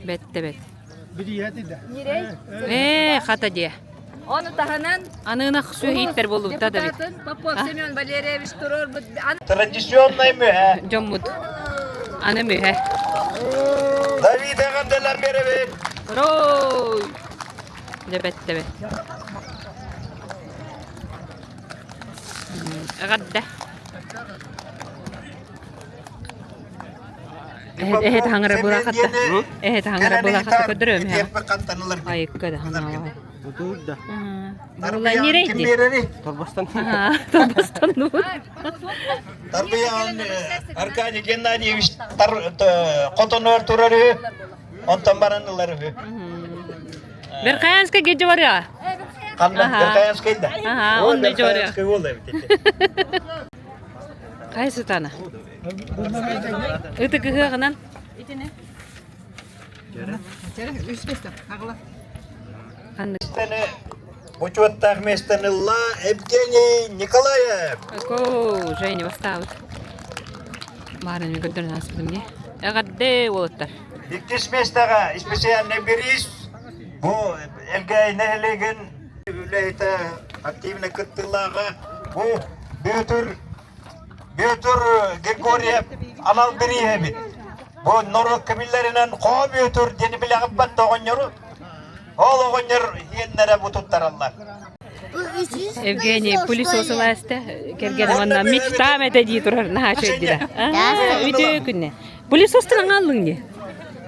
Бэтте бэт. Бирииһэ тида. Ээ, хата диэ. Ону таһынан Аныынах сүөһиттэр буолубута да бит. Попов Семен Валерьевич турорбут Традиционный мүһэ. Дьоммут. Аны мүһэ. Давид эҕэрдэлэр беребит. Рой! Дебет дебет. Эҕэрдэ. Эһэ таһаҥара былаахатта. Эһэ таһаҥара былаахатта көрдөрөм һэ. Айыкка да ханаалай. Була нерейди. Торбостан. Торбостан нубут. Тарбыйаан Аркадий Геннадьевич хотонугар турар үһү. Онтон баран ылар үһү. Верхоянскай геджи барыа. Ханна Верхоянскай да. Ага, онно жорыа. Верхоянскай уол эбит. Кай сытана? Ытык ыһыаҕынан. Бочуоттаах миэстэни ылла Евгений Николаев. О, Женя бастаабыт. Баарын көрдөрөн ааспытым дии. Эҕэрдэ уолаттар. Иккис миэстэҕэ специальный бириис бу Элгээйи нэһилиэгин үлэһитэ активно кыттыылааҕа бу Бүөтүр Бүөтүр Григорьев анал бирииһэ эбит. Бу норуокка биллэринэн Хоо Бүөтүр диэни билэҕит бат оҕонньору. Ол оҕонньор иэннэрэ бу туттараллар. Евгений пылесос ылааста кэргэнэ уонна мечтам этэ дии турар наһаа үчүгэйдирэ. Үтүө күннэ. Пылесостан аҥааллыҥ дии.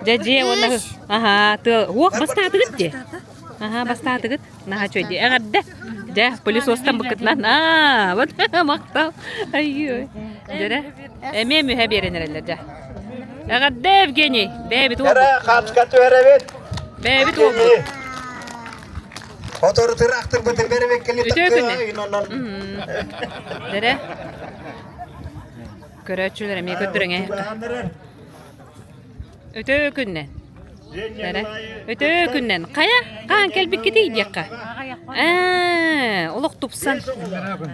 Дьэ дьиэ уонна аһаа тыал уох бастаатыгыт дии. Аһаа бастаатыгыт. Наһаа үчүгэй дии. Эҕэрдэ. Дьэ пылесостан быккытынан аа вот махтал. Айыы. Дьэрэ. Эмиэ мүһэ биэрэн эрэллэр дьэ. Эҕэрдэ Евгений. Бэйэбит уолбут. Эрэ хаачка түһэрэбит. Бэйэбит уолбут. Хотору тыраахтырбытын бэрибэккэли Үтүө күнү. Дэрэ. Көрөөччүлэр эмиэ көрдөрөҥ Үтүө күннэн. Дэрэ. Үтүө күннэн. Хайа, хаан кэлбиккитий диэххэ. Ээ, олох тупсан.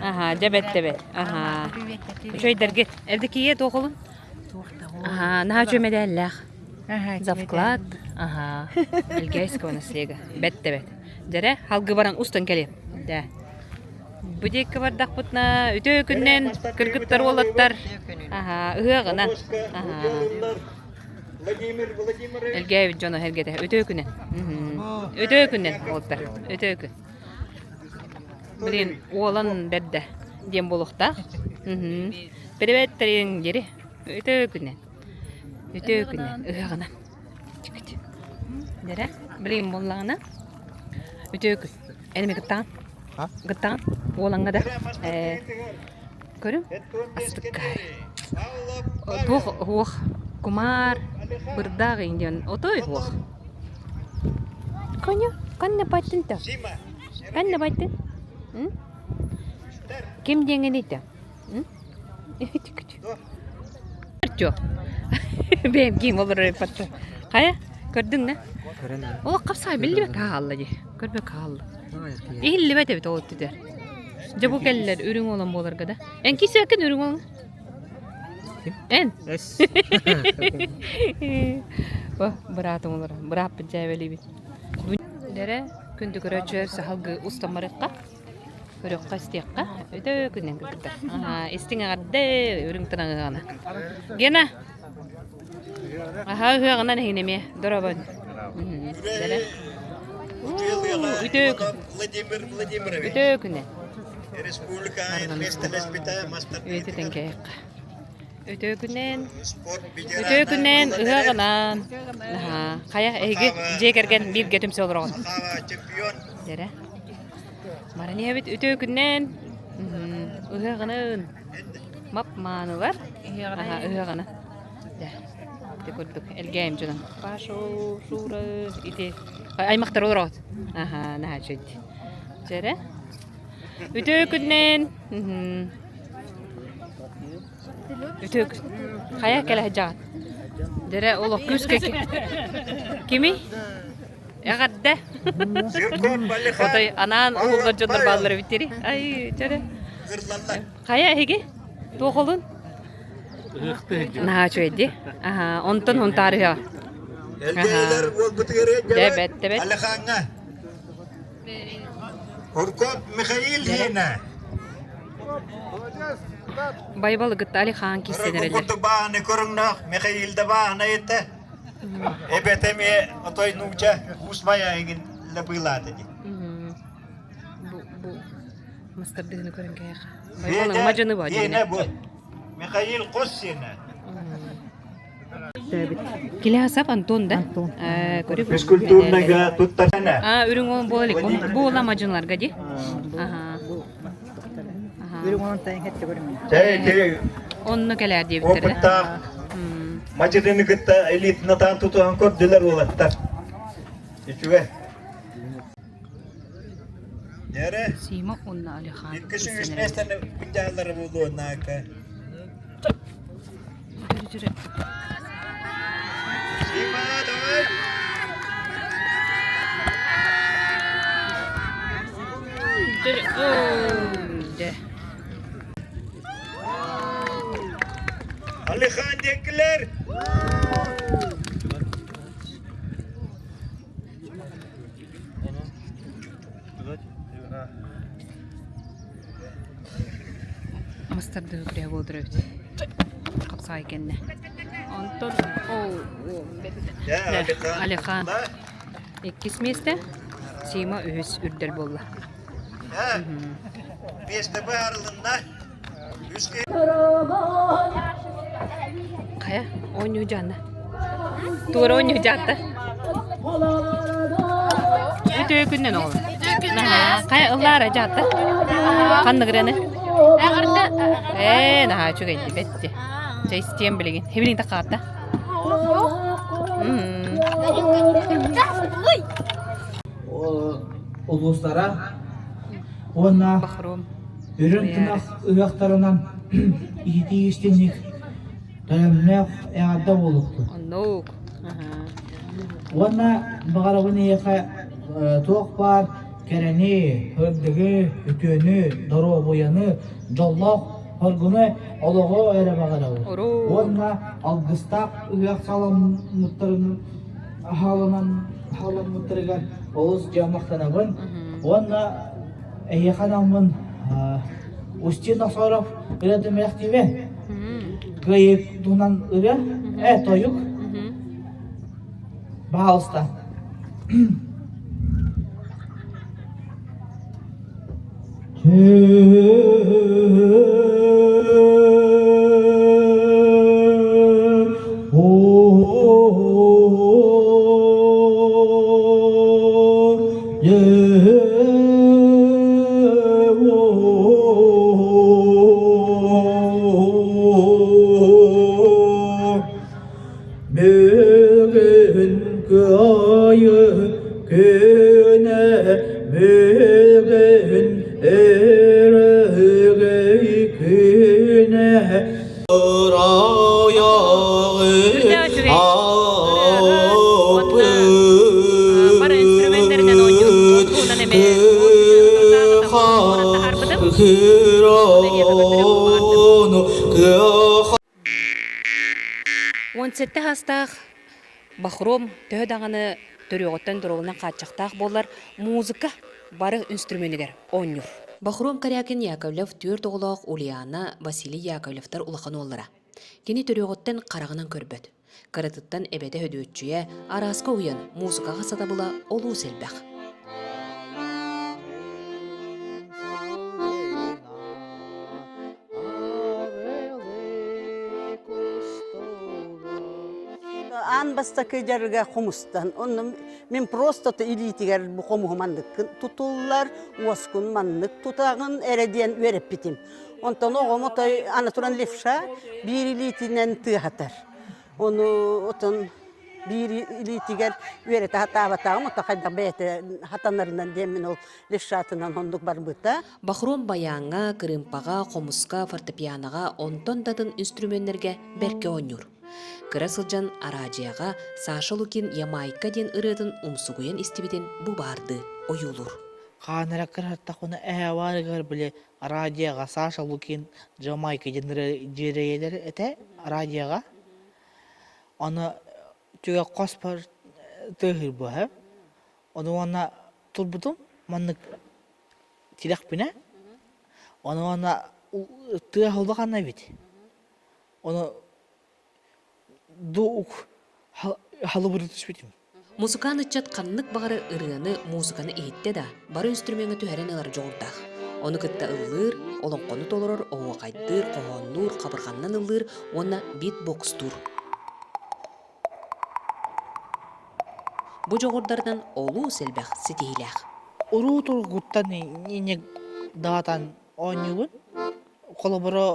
Аха, дьэбэт тэбэт. Аха. Үчүгэйдэргит. Эвдокия туох олун? Аха, наһаа үчүгэй мэдээллээх. За вклад. Аха. Элгээйского наслега. Бэт тэбэт. Дьэрэ, халгы баран устан кэлиэм. Дэ. Бу диэки бардахпытына үтүө күннэн кыргыттар уолаттар аха ыһыаҕынан аха Элгээбит дьоно эргэтэ үтүө күнэн үтүө күнэн уолаттар үтүө күн Блин, уолан бэрдэ диэн буолуохтаах. Привет, дири. Үтүө күнэн. Үтүө күнэн. Ыһыаҕынан. Дэрэ, блин, буоллаҕына. Үтүө күн. Эн эми кыттаҕын? Кыттаҕын? Уолаҥҥа да? Ээ, көрүҥ, астыкка. Туох уох кумаар бырдаах диэн отой уох. Коня, канна баттын та? Канна баттын? Ким диэҥҥин ыйда? Чё? Бэйэм киим олорор эппатта. Хайа, көрдүҥ да? Ол хапсаҕай биллибэт хаалла дии. Көрбөт хаалла. Иһиллибэт эбит ол өттүтэр. Дьэ бу кэллэр үрүҥ уолан буоларга да. Эн кисээккин үрүҥ уолан? Эн? О, быраатым олорор. Бырааппыт дьээбэлиибит. Дэрэ, күндү көрөөччүлэр саһылгы устан барыахха. Көрүөххэ истиэххэ. Өтө күннэн кыргыттар. Аһаа, истиҥ эҕэрдэ үрүҥ тынаҥыаҕына. Гена! Аһаа ыһыаҕынан эһигин эмиэ. Дорообон. Дэрэ. Үтүө күн. Владимир Владимирович. Үтүө күнэ. Республика Үйэтитэн кээххэ. Үтүө күнэн. Үтүө күнэн ыһыаҕынан. Аһаа, хайа эһиги дьиэ кэргэн бииргэ түмсэ олороҕут. Дэрэ. Баран иһэбит үтүө күннэн ыһыаҕынан мап-маанылар аһа ыһыаҕына дьэ ити курдук элгээйим дьонун Паша Шура ити аймахтар олороҕут аһа наһаа үчүгэй дьэ эрэ үтүө күннэн үтүө күн хайа кэлэ сылдьаҕыт дьэ эрэ олох күүскэ кимий Эҕэрдэ! Отой анаан уһуллар дьоннор бааллар эбиттири. Ай, чөрө. Хайа эһиги? Туох олун? Наһаа үчүгэй дии. Аха, онтон хонтаарыһа. Элгээйлэр уолбутугар Дьэ, бэт, бэт. Алехаҥҥа. Уркоп Михаил Хена. Байбалы кытта Алихан киирсэн эрэллэр. Курдук бааны көрүҥнөөх Михаил да баана этэ. Эбэтэ эмиэ отой нууча уус майа эҥин лабыылаата дии. Бу бу мастардыгыны көрөн кэйэх. Байбалаҥ мадьыны ба Сиэнэ бу. Михаил хос сиэнэ. Килясов Антон да? Антон. Физкультурныйга туттарана. А, үрүҥ ол буола буола мадьынларга ди. Аха. Үрүҥ онон тайын хэтте көрүмүн. Чэй, Онно кэлээр диэбиттэр. Опыттаах мадьыныны кытта элитнатаан тутуһан көрдүлэр уолаттар. Үчүгэй. Дьэрэ. Сима уонна Алихан. Икки сүүс миэстэни күндээллэрэ буолуо нака. Сима, давай! Алихан диэкилэр! Мастардыы күрэх буолдур эбит. Хапсаҕай кэннэ. Онтон Алихан иккис миэстэ, Сима үһүс үрдэл буолла. Миэстэ быһаарылынна. Хайа, оонньуу дьаанна. Туора оонньуу дьаатта. Үтүө күннэн оҕолор. Хайа ыллаара дьаатта. Ханнык ырыаны? Ээ, наһаа үчүгэйди, бэтти. Чэ, истиэм билигин. Хибилин такаатта. Улуустара уонна Үрүҥ тунах ыһыахтарынан иитии истиҥник тойомнөөх эҕэрдэ буолуохтун. Оннук. Уонна баҕарабын эйиэхэ туох баар кэрэни, сырдыгы, үтүөнү, доруобуйаны, дьоллоох хоргуну олоҕу эрэ баҕарабын. Уонна алгыстаах ыһыах халаммыттарын халаммыттарыгар олус дьэ махтанабын. Уонна Эһиэхэ анаммын Устин Носоров ырыатын бэлэхтиибин. Кыайыы туһунан ырыа, тойук. Пожалуйста. Бүгүн кыайы күнэ бүгүн өрөгөй күнэ 17 саастаах Бахром төһө даҕаны төрүөҕүттэн доруобунан хааччахтаах буоллар, музыка бары инструменигэр оонньуур. Бахром Корякин Яковлев түөрт оҕолоох Ульяна, Василий Яковлевтар улахан уоллара. Кини төрүөҕүттэн хараҕынан көрбөт. Кыратыттан эбэтэ Хөдүөччүйэ арааска уйан, музыкаҕа сатабыла олус элбэх. Аан бастакы дьарыга хомустан. Онно мин просто илиитигэр бу хомуһу маннык тутуллар, уоскун маннык тутаҕын эрэ диэн үөрэппитим. Онтон оҕом отой ана туран левша биир илиитинэн тыаһатар. Ону отон биир илиитигэр үөрэтэ сатаабатаҕым, ото хайдах бэйэтэ хатанарынан диэммин ол левшатынан оннук барбыта. Бахром байааҥҥа, кырыымпаҕа, хомуска, фортепианоҕа, онтон да атын инструменнэргэ бэркэ оонньуур. Кыра сылдьан араадьыйаҕа Саша Лукин «Ямайка» диэн ырыатын умсугуйан истибитин бу баардыы ойуулуур. Хаанара кыраттахпына эһээваарыгар били радиоҕа Саша Лукин Джамайка диэн дьиэрэйэлэр этэ радиоҕа. Аны түгэх хоспор тыаһыыр буоһа. Ону уонна турбутум маннык тилэхпинэ. Ону уонна тыаһ улахан эбит. Ону дуук халыбыры түспүтүм. Мусукаан ыччат ханнык баҕары ырыаны, музыканы иһиттэ да, бары инструмеҥҥа түһэрэн ылар дьоҕурдаах. Ону кытта ыллыыр, олоҥхону толорор, оһуохайдыыр, хоһооннуур, хабырҕаннан ыллыыр уонна битбокстуур. Бу дьоҕурдарынан олус элбэх ситиһиилээх. Уруу тургуттан инник даҕатан оонньуубун. Холобура,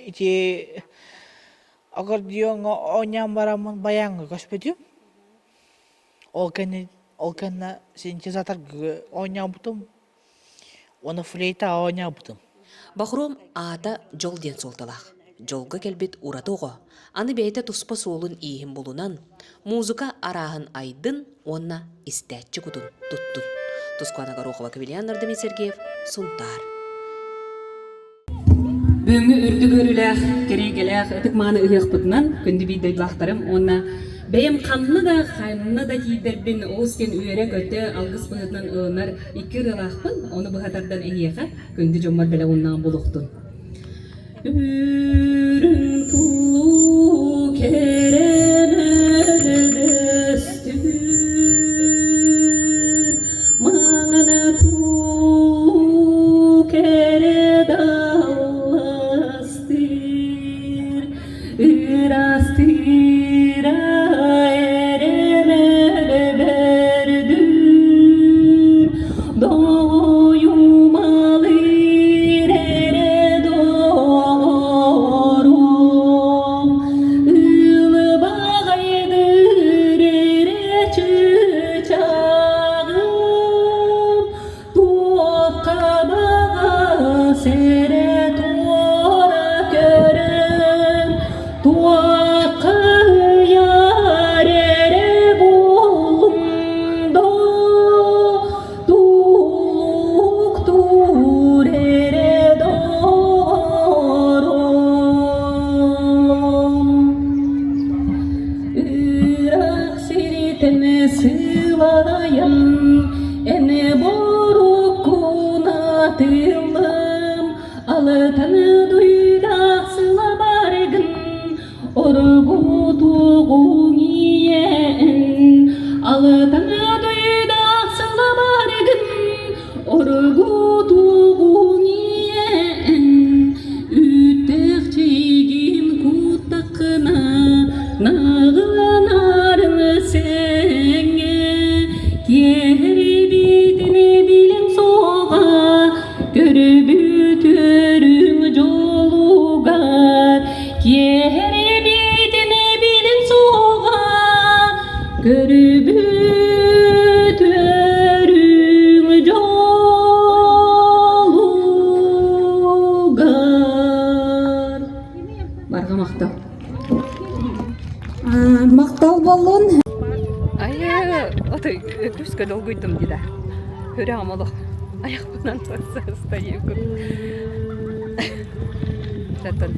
ити аккордеоҥҥа оонньоон бараммын баяҥҥа көспүтүм. Ол кэннэ ол кэннэ синтезаторга оонньообутум уонна флейтаҕа оонньообутум. Бахром аата дьол диэн суолталаах. Дьолго кэлбит ураты оҕо аны бэйэтэ туспа суолун-ииһин булунан, музыка арааһын айдын уонна истээччи кутун туттун. Тускуана Горохова, Квилиан Нардамин Сергеев, Сунтаар. Бүгүҥҥү үрдүк үөрүүлээх, кэриэгэлээх ытык-мааны ыһыахпытынан күндү биир дойдулаахтарым уонна бэйэм ханна да, ханна да тиийдэрбин олус диэн үөрэ-көтө, алгыс быһыытынан ылынар икки ырыалаахпын, ону быһа тардан эһиэхэ күндү дьоммор бэлэх ууннаҕым буолуохтун. Үрүҥ тулуу кэрэмэдэстүүр, маҥан тулуу кэрэ далластыыр, ыраастыыра эрэмэлэбэрдүүр, Доҕойумалыыр эрэ доҕорум, Ылыбаҕайдыыр эрэ чыычааҕым, Туохха баҕас эрэ туора көрөн, Туохха ыйар эрэ буоллум доо, Тулуктуур эрэ доҕорум. Ыраах сиртэн сылайан, эн боруккунатылым, Алытан дуйдаах сылабаргын, Оргутугуҥ ийэн, Алытан дуйдаах сылабаргын, Оргутугуҥ ийэн, Үүттээх чэйгин куттаххына, Наҕыланарын сэҥҥэ, Киэһэрибитин билэн суоҕа, Көрбүт үөрүҥ дьолугар, Киэһэрибитин билэн суоҕа, Көрбүт үөрүҥ дьолугар. Барҕа махтал. Махтал буоллун. Айы, отой күүскэ долгуйдум дии да. Сүрэҕим олох айахпынан стою. Оттон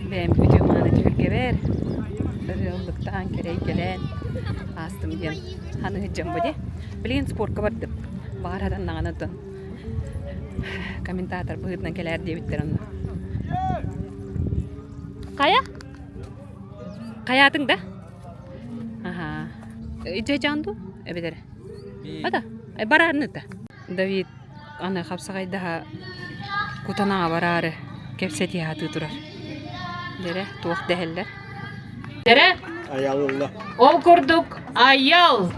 бэйэм үтүө мааны түһүлгэбэр ырыаллыктаан кэрэйгэлээн аастым диэн ханыһыдьам бу дии. Билигин спортка бардым. Баҕар хатаннаҕына оттон комментатор быһыытынан кэлээр диэбиттэр онно. Хайа? Хайаатыҥ да? Аха. Ичэчаан дуу? Эбэтэр. Ата, бараарныта. Давид аны хапсаҕайдаһа кутанаҕа бараары кэпсэтиһэ сатыы турар. Дэрэ, туох дэһэллэр? Дэрэ? Айал ылла. Ол курдук Айал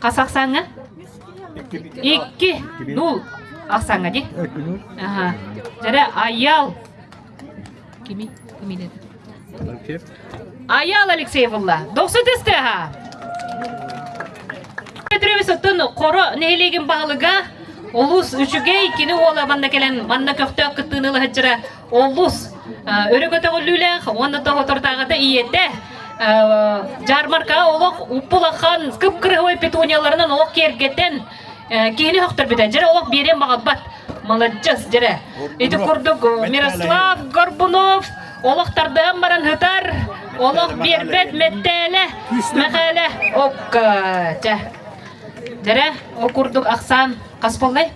хас ахсааҥҥа? Икки нул ахсааҥҥа дии. Аха. Дэрэ Айал Кими? Кими деді? Аял Алексеев ылла. Дохсу түсті аха. Петрович оттон Хоро нэһилиэгин баһылыга олус үчүгэй кини уола манна кэлэн манна көхтөөх кыттыыны ылаһыччыра олус өрө көтөҕүллүүлээх уонна тоҕотортааҕыта ийэтэ жармаркаҕа олох уппулахан кып-кырыһыбай петунияларынан олох киэргэтэн киһини хохторбүтэ дьэрэ олох биэриэн баҕарбат Маладьыас, дьэрэ. Ити курдук Мирослав Горбунов олох тардыһан баран һытар, олох биэрбэт мэттээлэ, Мэхээлэ окка, чэ. Дьэрэ, ол курдук ахсаан хас буоллай?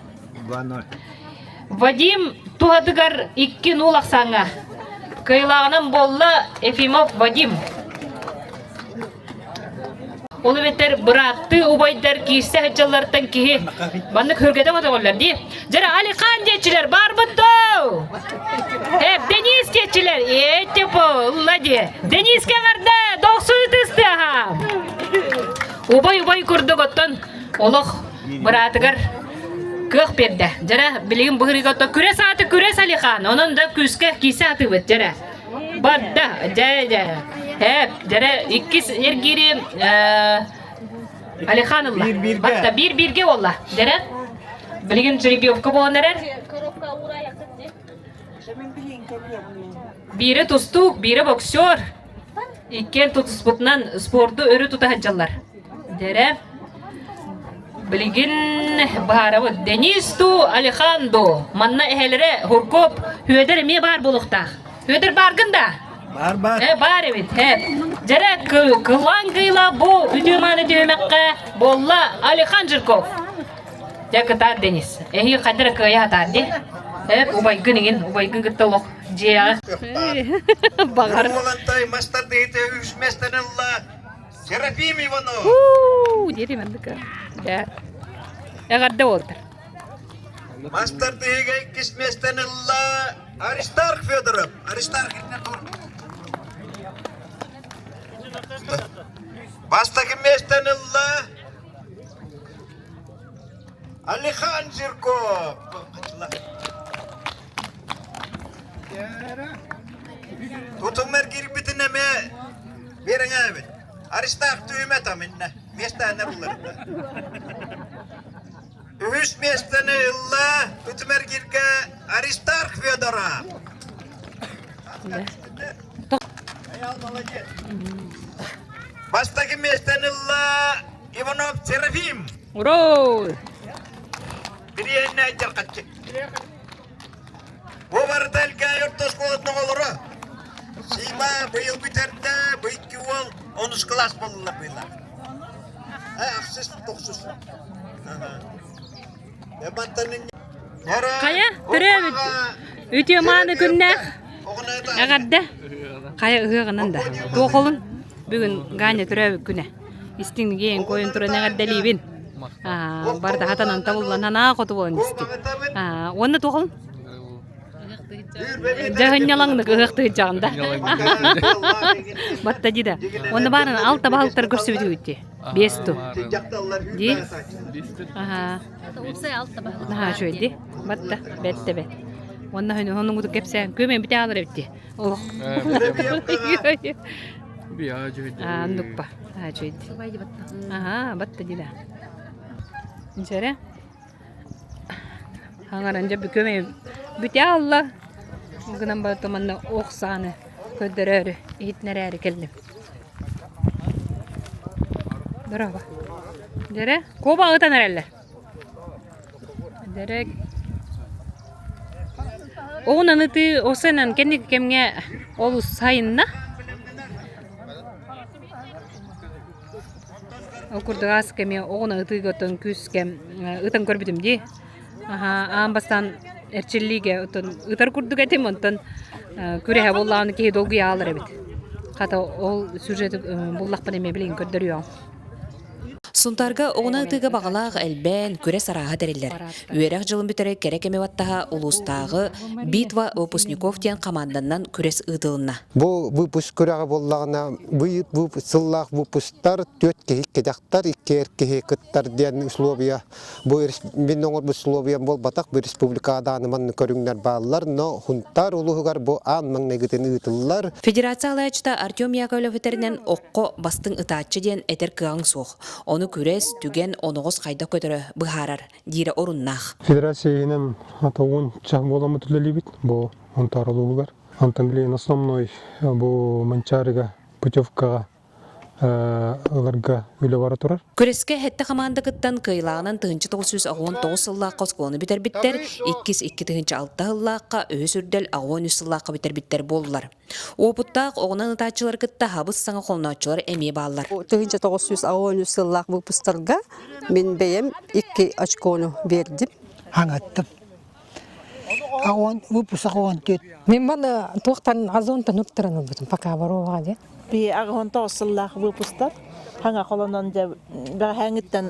Вадим туһатыгар 2-0 ахсааҥҥа. Кыайылааҕынан буолла Ефимов Вадим. Ол эбэтэр бырааттыы убайдар киирсэ сылдьаллартан киһи маннык хүргэтэ көтөҕөллөр дии. Дьэрэ Алихан диэччилэр баарбыт доо! Э, Денис диэччилэр, э, типа, ылла дии. Дениске эҕэрдэ, дохсун ытыстыаха! Убай-убай курдук оттон олох быраатыгар кыах биэрдэ. Дьэрэ, билигин быһырыыга оттон күрэс ааты күрэс Алихан. Онон да күүскэ киисэ атыыбыт дьэрэ. Барда, дьэ, дьэ. Эп, дьэрэ, иккис эргиири Алихан ылла. Батта биир-бииргэ буолла. Дьэрэ, билигин жеребьевка буолан эрэр. Биирэ тустуук, биирэ боксер. Иккиэн тутуспутунан спорду өрө тута сылдьаллар. Дэрэ, билигин быһаарабыт. Денис ту, Алихан ду. Манна эһэлэрэ Хуркоп, Хүөдэр эмиэ баар буолуохтаах. Хүөдэр бааргын да? Баар баар. Э, баар эбит. Э. Дьэрэ, кылаан кыйла бу үтүө мааны түһүмэххэ буолла Алихан Жирков. Дьэ кытаат Денис. Эһиги хайда эрэ кыайа сатаан дии. Эп убайгын иҥин, убайгын кытта олох дьиэҕэ. Баҕар. Уолантай мастардыһыты үс местен ылла Серафим Иванов. Уу, диэри маннык. Дьэ. Эҕэрдэ уолтар. Мастардыһыга иккис местен ылла Аристарх Федоров. Аристарх Бастакы местен ылла Алихан Жирков. Тутумар киирбитин эмэ биэрэҥээбит. Аристаах түүмэ таминна. Миэстээнэ булларда. Үһүс миэстэни ылла Тутумэргиргэ Аристарх Федоров. Бастакы миэстэни ылла Иванов Серафим. Ура! Бириэннэ дьархатчы. Бу барыта Элгээйи орто оскуолатын оҕолоро. Сима быйыл бүтэрдэ, бу икки уол онус кылаас буоллулар быйылаах. Ахсыс, тохсус. Хайа, төрөөбүт үтүө мааны күннээх эҕэрдэ. Хайа ыһыаҕынан да. Туох олун бүгүн Ганя төрөөбүт күнэ. Истиҥ иэҥ койун туран эҕэрдэлиибин. Барда хатанан табыллан анаа хоту буолан исти. Уонна туох олун? Дьаһынньалаҥнык ыһыахтыһыдьаҕын да. Батта дида. Уонна баарын алта баһылыктар көрсүбүтүгүтти. Биэс ту. Ди? Аха. Наһаа үчүгэй ди. Батта, бэтте бэт. Уонна хонуҥуту кэпсээн күөмэ бите аалар эбитти. Олох. Нукпа. Үчүгэй Аха, батта дила. Дьэрэ. Хаҥаран дьэ бүкөмэ бүтэ алла. Гынан барыта манна ох сааны көрдөрөөрү, иһитинэрээри кэллим. Браво. Дьэрэ, куоба ытан эрэллэр. Дьэрэ Оҕунан ытыы осенан кэнники кэмҥэ олус сайынна. Ол курдук аас кэми оҕуна ытыыга оттон күүскэ ытан көрбүтүм дии. Аһаа, аан бастаан эрчиллиигэ оттон ытар курдук этим, онтон күрэһэ буоллаҕына киһи долгуйа аалар эбит. Хата ол сюжеты буллахпына эмиэ билигин көрдөрүөҕүм. Сунтаарга оҕуна ытыыга баҕалаах элбээн, күрэс арааһа тэриллэр. Үөрэх дьылын бүтэрэ кэрэ кэми баттаһа улуустааҕы «Битва выпускников» диэн хамаанданнан күрэс ыытылынна. Бу выпуск күрэҕэ буоллаҕына, сыллаах выпусктар түөрт киһи икки дьахтар, икки эр киһи кыттар диэн условия бу мин оҥорбут условиям буолбатах, бу республикаҕа даҕаны маннык көрүҥнэр бааллар, но Сунтаар улууһугар бу аан маҥнайгытын ыытыллар. Федерация салайааччыта Артем Яковлев этэринэн, окко бастыҥ ытааччы диэн этэр кыаҕыҥ суох. Ону күрэс, түгэн, оноҕос хайдах көтөрө быһаарар, диирэ оруннаах. Федерация иһинэн уонча буоламмыт үлэлиибит бу Сунтаар улууһугар. Онтон билигин основной бу Манчаарыга путевкаҕа ыларга үлэ бара турар. Күрэскэ сэттэ хамаанда кыттан кыайыылааҕынан 1999 сыллаахха оскуоланы бүтэрбиттэр, иккис 2006 сыллаахха, үһүс үрдэл 83 сыллаахха бүтэрбиттэр буоллулар. Уопуттаах оҕунан ытааччылары кытта хабыс-саҥа холнооччулар эмиэ бааллар. 1993 сыллаах выпустарга мин бэйэм икки очкону биэрдим. Хаҥаттым. Аҕуон выпуск аҕуон түөрт. Мин маны туохтан озонтан уктаран ылбытым пока вороваҕа диэн. Би аҕыһын тоҕус сыллаах выпустар. Хаҥа холонон дьэ бэҕэһээҥҥиттэн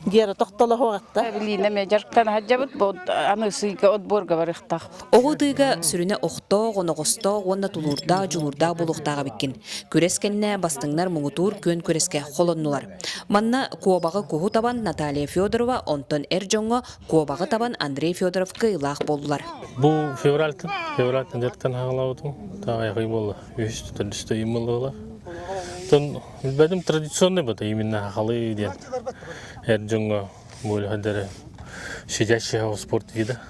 Гера тохтолоһуоҕатта. Билиинэ эмиэ дьарыктана сылдьабыт, бу аны сыыйга отборга барыахтаах. Оҕо ытыыга сүрүнэ охтоох, оноҕостоох уонна тулуурдаах, дьулуурдаах буолуохтаах эбиккин. Күрэс кэннэ бастыҥнар муҥутуур күөн күрэскэ холоннулар. Манна куобаҕы куһу табан Наталья Федорова, онтон эр дьоҥҥо куобаҕы табан Андрей Федоров кыайыылаах буоллулар. Бу февральтан, февральтан дьарыктан хаалаабытым. Таҕайхый буолла. Үһүс, төрдүс ыйым буолла. Тон билбэтим традиционный бата именно хахалы диэн эр дьоҥҥо буолуһадары сидящего спорт вида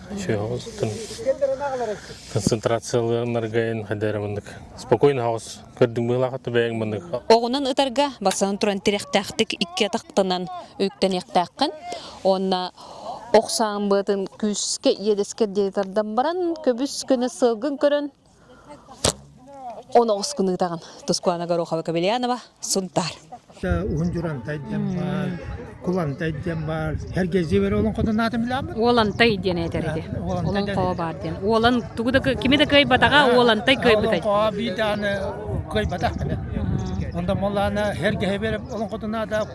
концентрацияларга хадары мындык спокойно хаос көрдүҥ быһылаахатта бэйэҥ мындык Оҕунан ытарга басынан туран тирэхтээхтик икки атахтанан үктэниэхтээххин уонна ох саан быатын күүскэ иэдэскэр диэри тардан баран көбүс көнө сыалгын көрөн оноҕос кыныытаҕын Тускуана Горохова Кобельянова Сунтаар Уһун Дьурантай диэн баар, Кулантай диэн баар. Hergezi олон хотун аатын билэҕин Уолантай диэн этэр ити. Олоҥхо баар диэн. Уолан тугу да кими да кыайбатаҕа Уолантай кыайбытай. Олоҥхо биир даҕаны кыайбатах мene. Онда моллаана hergehe берип олоҥхотун аата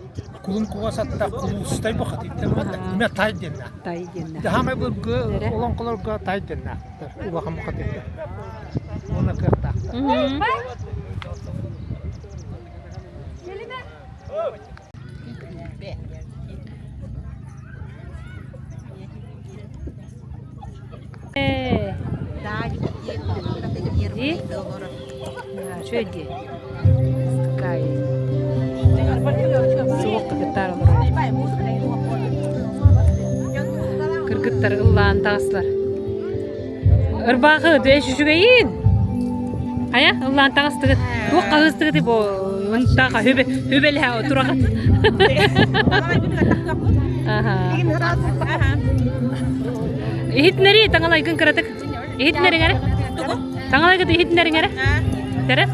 кулун куга сатта кулустай бу хатыттан бата. Име тай диэн. Тай диэн. Хамай былгы олоҥхолорго тай диэн. Улахан бу хатыттан. Уонна кыахтаахтар. Ди? Үчүгэй дии. Такая. Суох кыргыттар олорор. Кыргыттар ыллаан таҕыстылар. Ырбаахы дэш үчүгэйин. Хайа ыллаан таҕыстыгыт. Туох хаһыстыгыт бу унтаха хүбэ хүбэлэһэ отураҕыт. Аха. Иһитинэри таҥалайгын кыратык. Иһитинэриҥ эрэ. Таҥалайгыт иһитинэриҥ эрэ. Тэрэ.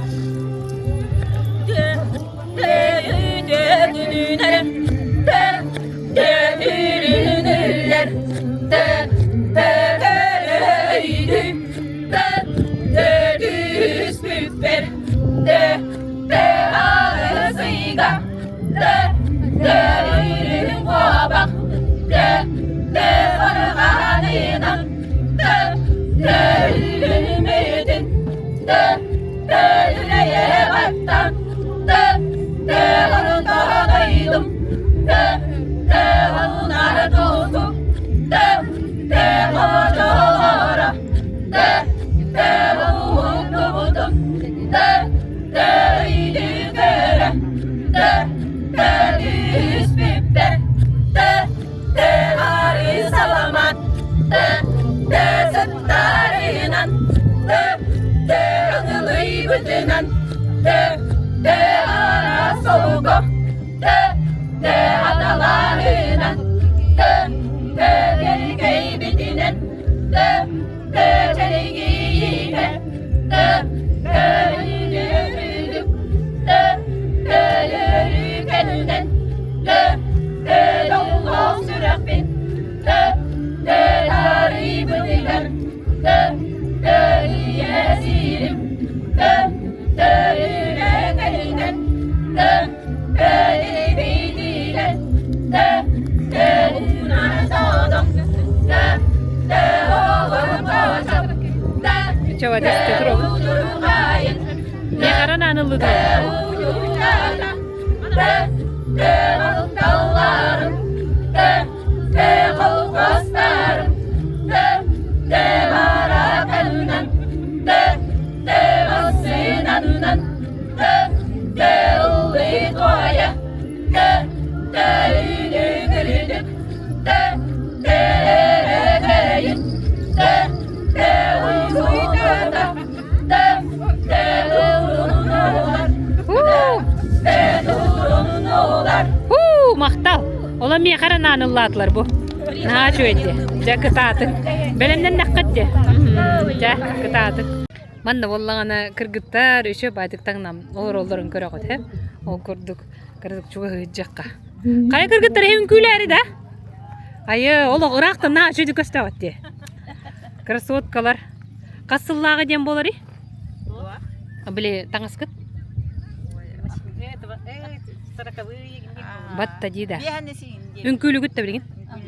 Хуу, махтал. Ола миэхэ эрэ нааныллаатылар бу. Наһаа үчүгэй дии. Дьэ кытаатыҥ. Бэлэмнэннэххит дии. Дьэ кытаатыҥ. Манна буоллаҕына кыргыттар үчүгэй баайдык таҥнам олороллорун көрөҕүт һэ. Ол курдук кырдык чугаһыйдьахха. Хайа кыргыттар эһи үҥкүүлээри да? Айы, олох ыраахтан наһаа үчүгэйдик көстөөҕүт дии. Красоткалар. Хас сыллааҕы диэн буоларый? Били таҥаскыт? Батта дии да. Үҥкүүлүгүт да билигин.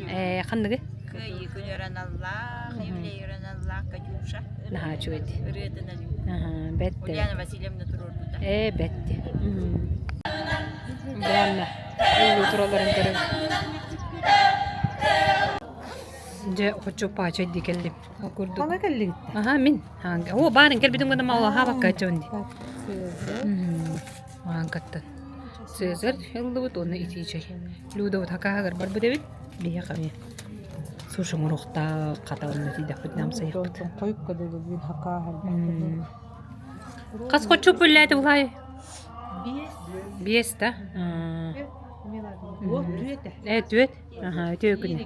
Ээ, ханныгы? Кыайыы күнүөр аналлаах, Евлеер аналлаах Катюша. Наһаа үчүгэй дии. Ырыатынан. Аха, бэтте. Ульяна Васильевна туруорбута. Ээ, бэтте. Баанна. Ыллыы туралларын көрөн. Дьэ, хоччуппаачай дии кэллим. Ол курдук. Хана кэллигит? Аха, мин. О, баарын кэлбитим гына малаха баккаччабын дии. Маанкаттан. Цезарь ыллыбыт уонна итии чэй. Людабыт хакааһыгар барбыт эбит. Биһиэхэ эмиэ суши оҥоруохтаах хата онно тиийдэхпит намсайыахпыт. Хойукка дылы бүгүн хакааһар. Хас хоччуп үллээтэ булай? Биэс. Биэс да? Уол түөтэ. Э, түөт. Аха, үтүө күнү.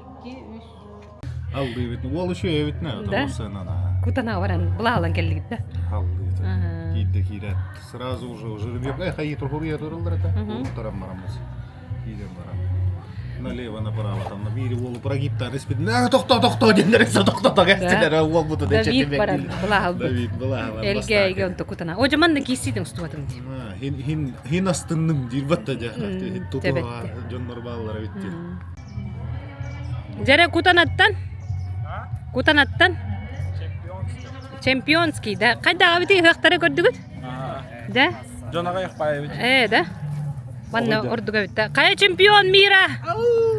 Аллыыбыт. Уол үчүгэй эбит нэ, Да? Кутана баран былаалан кэллигит да? Аллыыт. Киирдэ киирээт. Сразу уже уже э хайы турхуруя тураллар это. Туран бараммыз. Киирэн баран. Налево направо там на биири уолу прогибтар испит. На тохто тохто диэннэр тохто кэстилер уол буту Давид баран былаалбыт. Давид былаалан. Элгээйге онто кутана. О жаман да киисиитин устубатым дии. Хин хин хин астынным диир батта дьэ. Тутуха дьоннор бааллара битти. Дьэрэ кутанаттан? Кутанаттан? Чемпионский, да. Хайдаҕа бити ыһыахтары көрдүгүт? Да? Дьон аҕай баайабыт. Ээ, да? Манна ордуга битта. Хайа чемпион мира?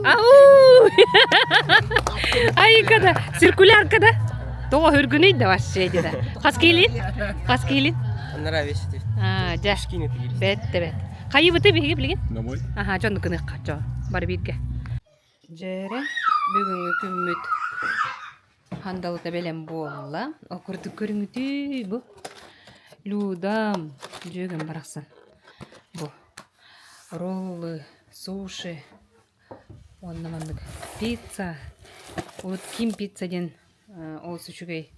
Ау! Айка да, циркулярка да. Тоҕо хүргүнүй да вообще да. Хас киилин? Хас киилин? Нравится. А, дьэ. Бэт да бэт. Хайыбыты биһиги билигин? Домой. Аха, дьонну кыныахха, чо. Бары бииргэ. Дьэрэ, бүгүҥҥү күммүт хандалыта бэлэм буолла. Ол курдук көрүҥүтүй бу. Людам, дьүөгэм барахсан. Бу роллы, суши, уонна маннык пицца. Урут ким пицца диэн олус үчүгэй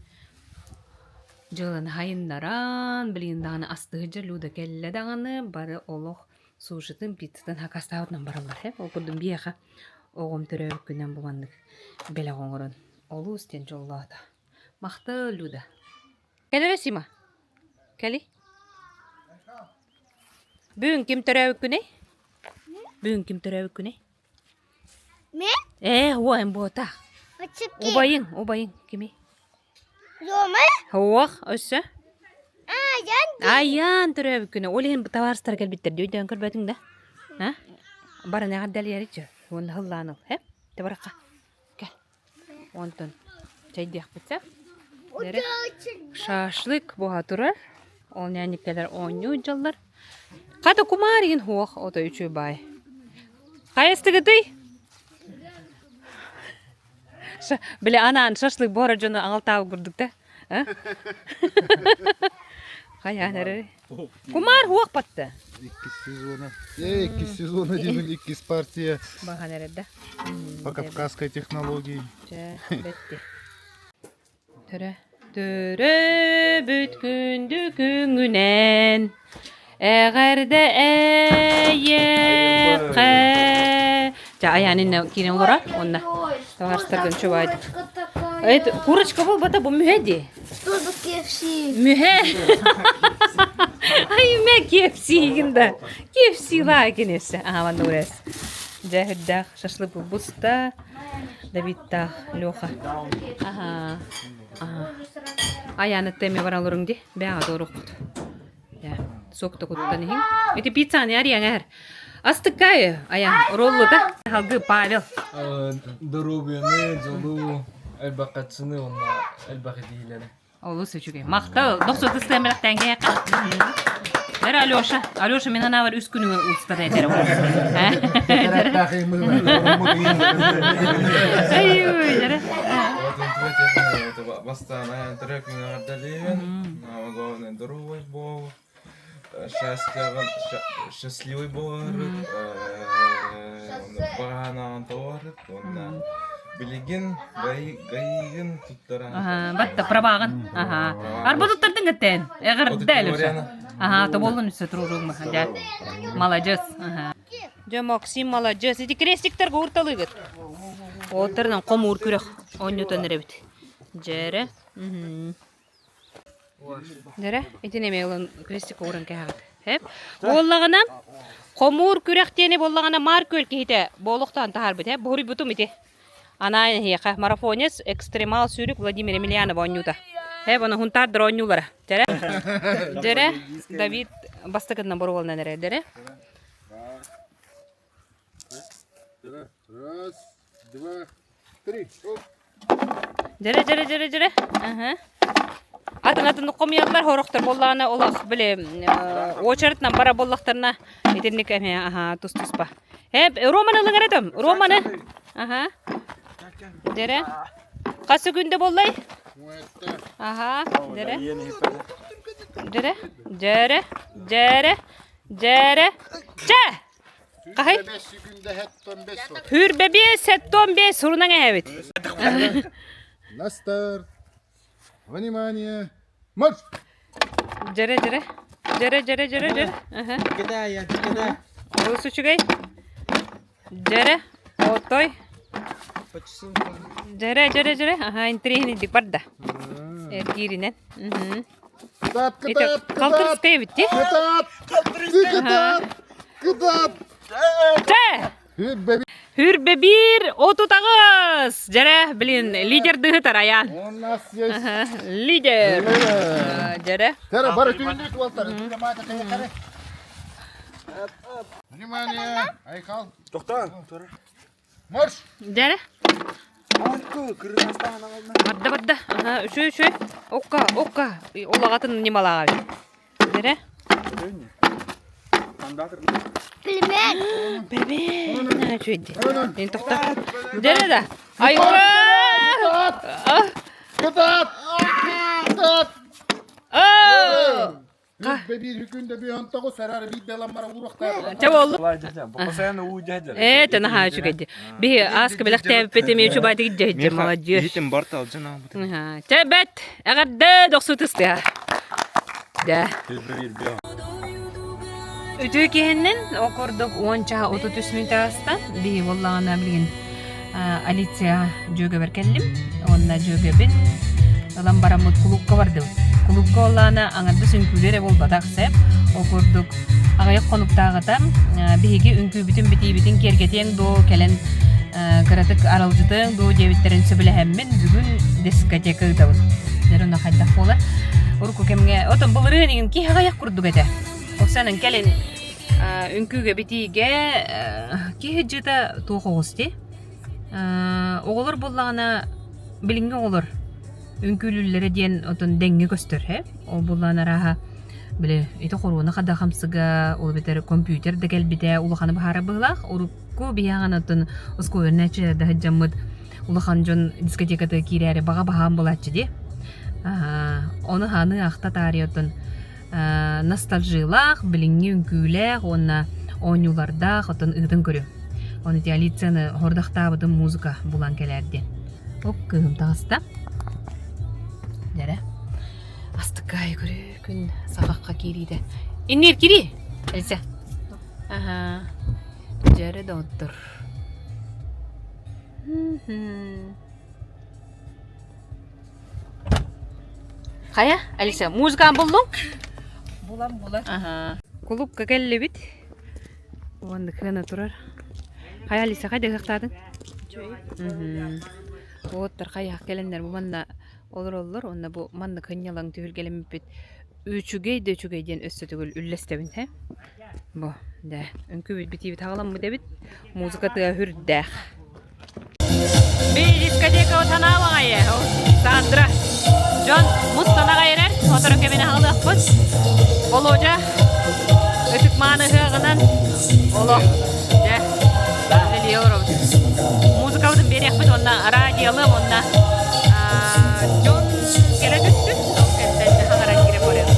дьыаланы хайыннаран, билигин даҕаны астыһыдьа Люда кэллэ даҕаны бары олох сушитын, пиццатын хакастаабытынан бараллар. Ол курдук биһиэхэ оҕом төрөөбүт күнүнэн бу маннык бэлэх оҥорон олус диэн дьоллоото. Махтал, Люда. Кэлэрэ Сима? Кэли. Бүгүн ким төрөөбүт күнэй? Бүгүн ким төрөөбүт күнэй? Мен? Ээ, уо, буота. Убайың, убайың кими? Ёма? Суох, өссө? Аян. Аян төрөөбүт күнэ. Ол иһин табаарыстар кэлбиттэр дии өйдөөн көрбөтүҥ да? А? Баран эҕэрдэлиэриччи. Уонна һыллаан ыл. Э? Табарахха. Кэл. Онтон чэйдиэхпит сөп. Шашлык буһа турар. Ол ньээньиккэлэр оонньуу дьаллар. Хата кумаар иһин хуох ото үчүгэй баай. Хайастыгытый? Били анаан шашлык буһара дьону аҕалтаабыт курдук да? Хайаан эрэ. Кумаар хуох батта. Иккис сезона. Э, иккис сезона диэн иккис партия. Бахан эрэ да. По кавказской технологии. Чэ, бэтти. Төрө. Төрөөбүт күндү күҥүнэн эҕэрдэ эйиэхэ. Чэ, айаан иннэ киирэн олорор уонна табаарыстаргын чубаайдык. Это курочка буолбата бу мүһэ дии. Что за KFC? Мүһэ. Ай, мэ KFC-гин да. KFC лаа кинессе. Аха, манна урес. Дьэ, үрдээх шашлык буста. Давидтаах Леха. Аха. Аха. Аяны теме баран олоруҥ дии. Бэҕэ туоруккут. Сок да куттан иһиҥ. Ити пиццаны арыйаҥ эр. Астыккай аян роллута. Халгы Павел. Доруобуйаны, дьолу, элбэххэтсини уонна элбэх идиилэри. Олус үчүгэй. Махтал. Дохсу тыстыам бэлэхтээн киһиэхэ. Бэр Алеша. Алеша мен анаабар үс күнү устата этэр. Бастаан айан төрөк мин Главное, здоровый бол, счастливый буоларыт, баҕанаан тоҕорут уонна билигин гаигын туттаран Батта прабаҕын. Арба туттардын кэттэн. Эҕэрдэ Алеша. Аха, тоболлун үсө туруругма. Дьэ. Маладьыс. Дьэ, Максим маладьыс. Ити крестиктер уурталыгыт. Оттарынан хомуур күрэх оонньотон эрэбит. Дьэрэ. Дьэрэ, итин эмиэ ылан крестик ууран кэһэҕит. Хэп. Буоллаҕына, Хомуур күрэх диэни буоллаҕына Маар күөл киһитэ буолуохтаан таһаарбыт ээ. Буһуруйбутум ити. Анаан эһиэхэ марафонец, экстремал сүүрүк Владимир Емельянов оонньуута. Ээ, бұны хунтаардар оонньуулара. Дьэрэ. Дьэрэ, Давид бастакытынан боруолунан эрэр дэрэ. Раз, два, три. Дьэрэ, дьэрэ, дьэрэ, дьэрэ. Аха. Атын атын хомуйаллар хорохтор буоллаҕына олох били очередынан бара буоллахтарына итинник эмиэ аха тус-туспа. Э, Романы ылыҥ эрэ том, Романы. Аха. Дьэрэ. Хас күндэ буоллай? Аха, дьэрэ. Дьэрэ, дьэрэ, дьэрэ, дьэрэ. Чэ! Хаһый? Хүрбэ биэс, сэттон биэс сурунаҥ эһэбит. На старт! Внимание! Марш! Дьэрэ, дьэрэ. Дьэрэ, дьэрэ, дьэрэ, дьэрэ. Аха. Олус үчүгэй. Дьэрэ, отой. Дьэрэ, дьэрэ, дьэрэ. Аха, интириэһинэйдик барда. Эргииринэн. Кытаат, кытаат, Халтырскай эбит дии. Кытаат! Кытаат! Кытаат! Чэ! Хүрбэ биир 38! Дьэрэ, блин, лидер дыһытар Аян. У нас есть Лидер. Дьэрэ. Тара, бары түүннүк уолтар. Внимание! Айхал. Тоқтаа. Марш! Дьэрэ. Барда барда. Аха, үчү үчү. Окка, окка. Олаҕатын ньымалааҕа. Дьэрэ. Пельмень. Пельмень. Үчүгэй. Ин тохта. Дьэрэ да. Айва! Кытаат! Кытаат! Чэ буоллу. Ээ, тэ наһаа үчүгэйди. Биһи ааска бэлэхтээбиппит эмиэ үчүбаатык дьэһдьэ, молодец. Иһитим барта алжан аабыт. Чэ бэт, эҕэрдэ дохсутустыа. Дэ. Үтүө киһиннин ол курдук 10 чаһа 33 мүнөт ааста. Биһи буоллаҕына билигин Алиция дьүөгэбэр кэллим. Уонна дьүөгэбин ылан бараммыт кулуупка бардыбыт. Кулуупка буоллаҕына аҥардас үҥкүүлэр эрэ буолбатах сөп. Ол курдук аҕыйах хонуктааҕыта биһиги үҥкүүбүтүн битиибитин киэргэтиэҥ дуо кэлэн кыратык аралдьытыаҥ дуо диэбиттэрин сөбүлэһэммин бүгүн дискотека ыытабын. Дьэ онно хайдах буолар? Урукку кэмҥэ отон былырыын иҥин киһи аҕыйах курдук этэ. Оксанан кэлин үҥкүүгэ битиигэ киһи дьыта туох оҕус дии. Оҕолор буоллаҕына билиҥҥи оҕолор үҥкүүлүүллэрэ диэн отон дэҥҥэ көстөр һэ. Ол буоллаҕына арааһа били ити хоруона хада хамсыга ол эбэтэр компьютер да кэлбитэ улаханы быһаарар быһыылаах. Урукку биһиэхэ оттон оскуоланньаччы да сылдьаммыт улахан дьон дискотеката киирээри баҕа баһаам буолааччы дии. Ону хааны ахта таарыйа оттон ностальжилаах, билиҥҥи үҥкүүлээх уонна оонньуулардаах оттон ыытын көрүө. Оны ити Алицияны хордахтаабытым музыка булан кэлээр диэн. Оп, кыыһым таҕыста. Дьэрэ. Астыккаайы көрүү күн саҕахха киириитэ. Иннир кири! Алиса. Аха. Дьэрэ да оттор. Хайа, Алиса, музыканы буллуҥ? Булан булан. Аха. Кулуупка кэллибит. Уонна кыана турар. Хайа, Алиса, хайда ыһыахтаатыҥ? Уоттар хайаах кэлэннэр бу манна олороллор уонна бу маннык сынньалаҥ түһүлгэлэммиппит үчүгэй да үчүгэй диэн өссө төгүл үллэстэбин һэ. Бу, дэ, үҥкүүбүт битиибит хаҕаламмыт эбит. Музыка тыа үрдээх. Би дискотека санаабаҕайы, Сандра. Дьон мустан аҕай эрэр, сотору кэмин аһылыахпыт. Володя ытык-мааны ыһыаҕынан олох дьэ үлэлии олоробут. Музыкабытын биэриэхпит уонна радиолыам уонна дьон кэлэ түстүн, ол кэнтэн хаҥаран киирэн барыах.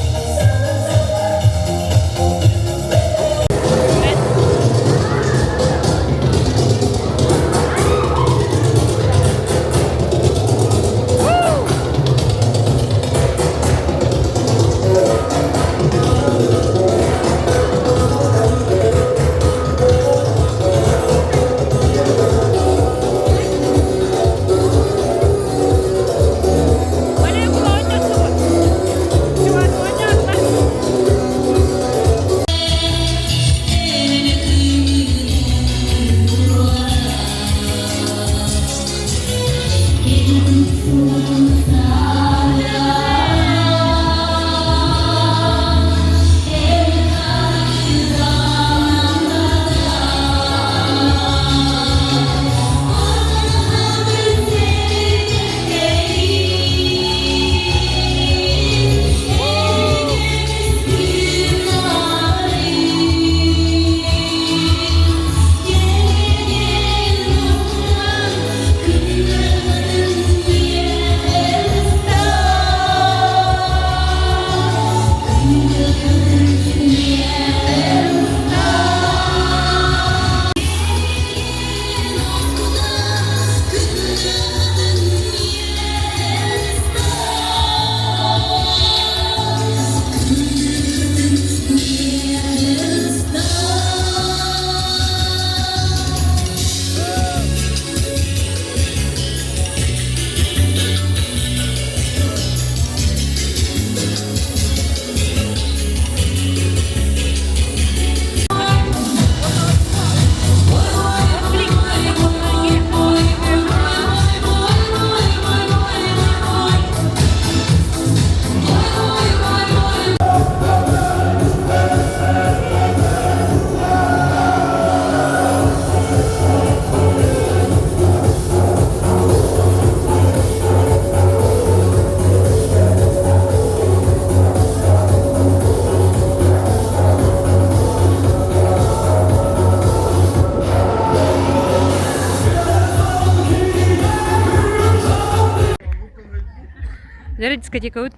Дискотекабыт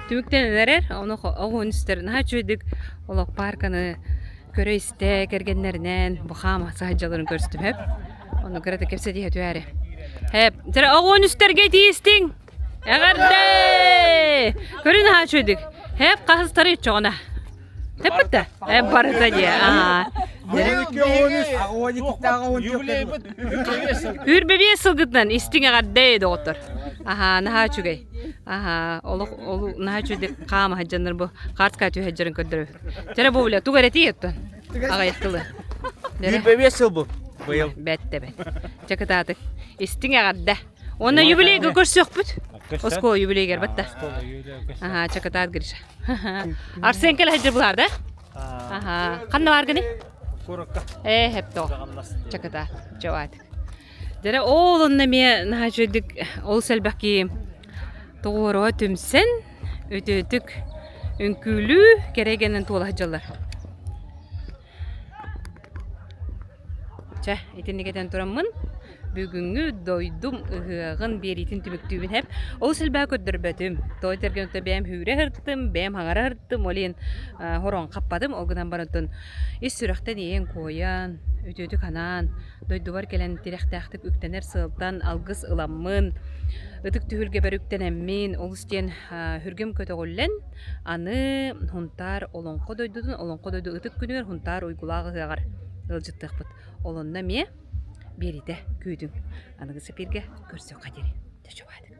түмүктэнэн эрэр. Ону оҕуһун истэр наһаа үчүгэйдик олох паарканы көрө-истэ кэргэннэринэн бу хаама саһадьаларын көрүстүм хэп. Ону кырата кэпсэтиһэ түһээри. Хэп, тара оҕуһун истэргэ тиистиҥ. Эҕэрдэ! Көрүн наһаа үчүгэйдик. Хэп хаһыстары иччоҕуна. Тэппитте. Э барыта дии. Аа. Үрбэбиэ сылгытынан истиҥ эҕэрдэ доҕоттор. Аха, наһаа үчүгэй. Аха, олох ол наһаа үчүгэй хаама сылдьаннар бу хартка түһэдьэрин көрдөрөбүт. Тэрэ бу билэ тугу эрэ тиийэттэн. Аҕыйах тылы. Үрбэбиэ сыл бу. Быйыл. Бэттэ бэт. Чэ кытаатык. Истиҥ эҕэрдэ. Уонна юбилейга көрсүөхпүт. Оскуола юбилейгэр батта. Аха, чэ кытаат Гриша. Арсен кэлэ сылдьар булаар да? Аха. Ханна бааргыный? Куракка. Ээ, хепто. Чаката. Чават. Дьэрэ ол онно эмиэ наһаа үчүгэйдик олус элбэх киһи тоҕуоруһа түмсэн, үтүөтүк үҥкүүлүү кэрэ туола сылдьаллар. Чэ, итинник этэн тураммын, бүгүҥҥү дойдум ыһыаҕын биэриитин түмүктүүбүн һэп. Олус элбэҕи көрдөрбөтүм. Тоҕо этэргин бэйэм үүрэ сырыттым, бэйэм хаҥара сырыттым, ол иһин хороон хаппатым. Ол гынан баран ис сүрэхтэн иэйэн-куойан, үтүөтүк анаан, дойдубар кэлэн тирэхтээхтик үктэнэр сыалтан алгыс ыламмын, ытык түһүлгэбэр үктэнэммин, олус диэн сүргэм көтөҕүллэн, Аны Һунтаар Олоҥхо дойдутун Олоҥхо дойду ытык күнүгэр Һунтаар уйгулаах ыһыаҕар ыалдьыттыахпыт. Ол онно эмиэ биэриитэ күүтүҥ. Аныгы сапиргэ көрсүөххэ диэри. Чочубаатык.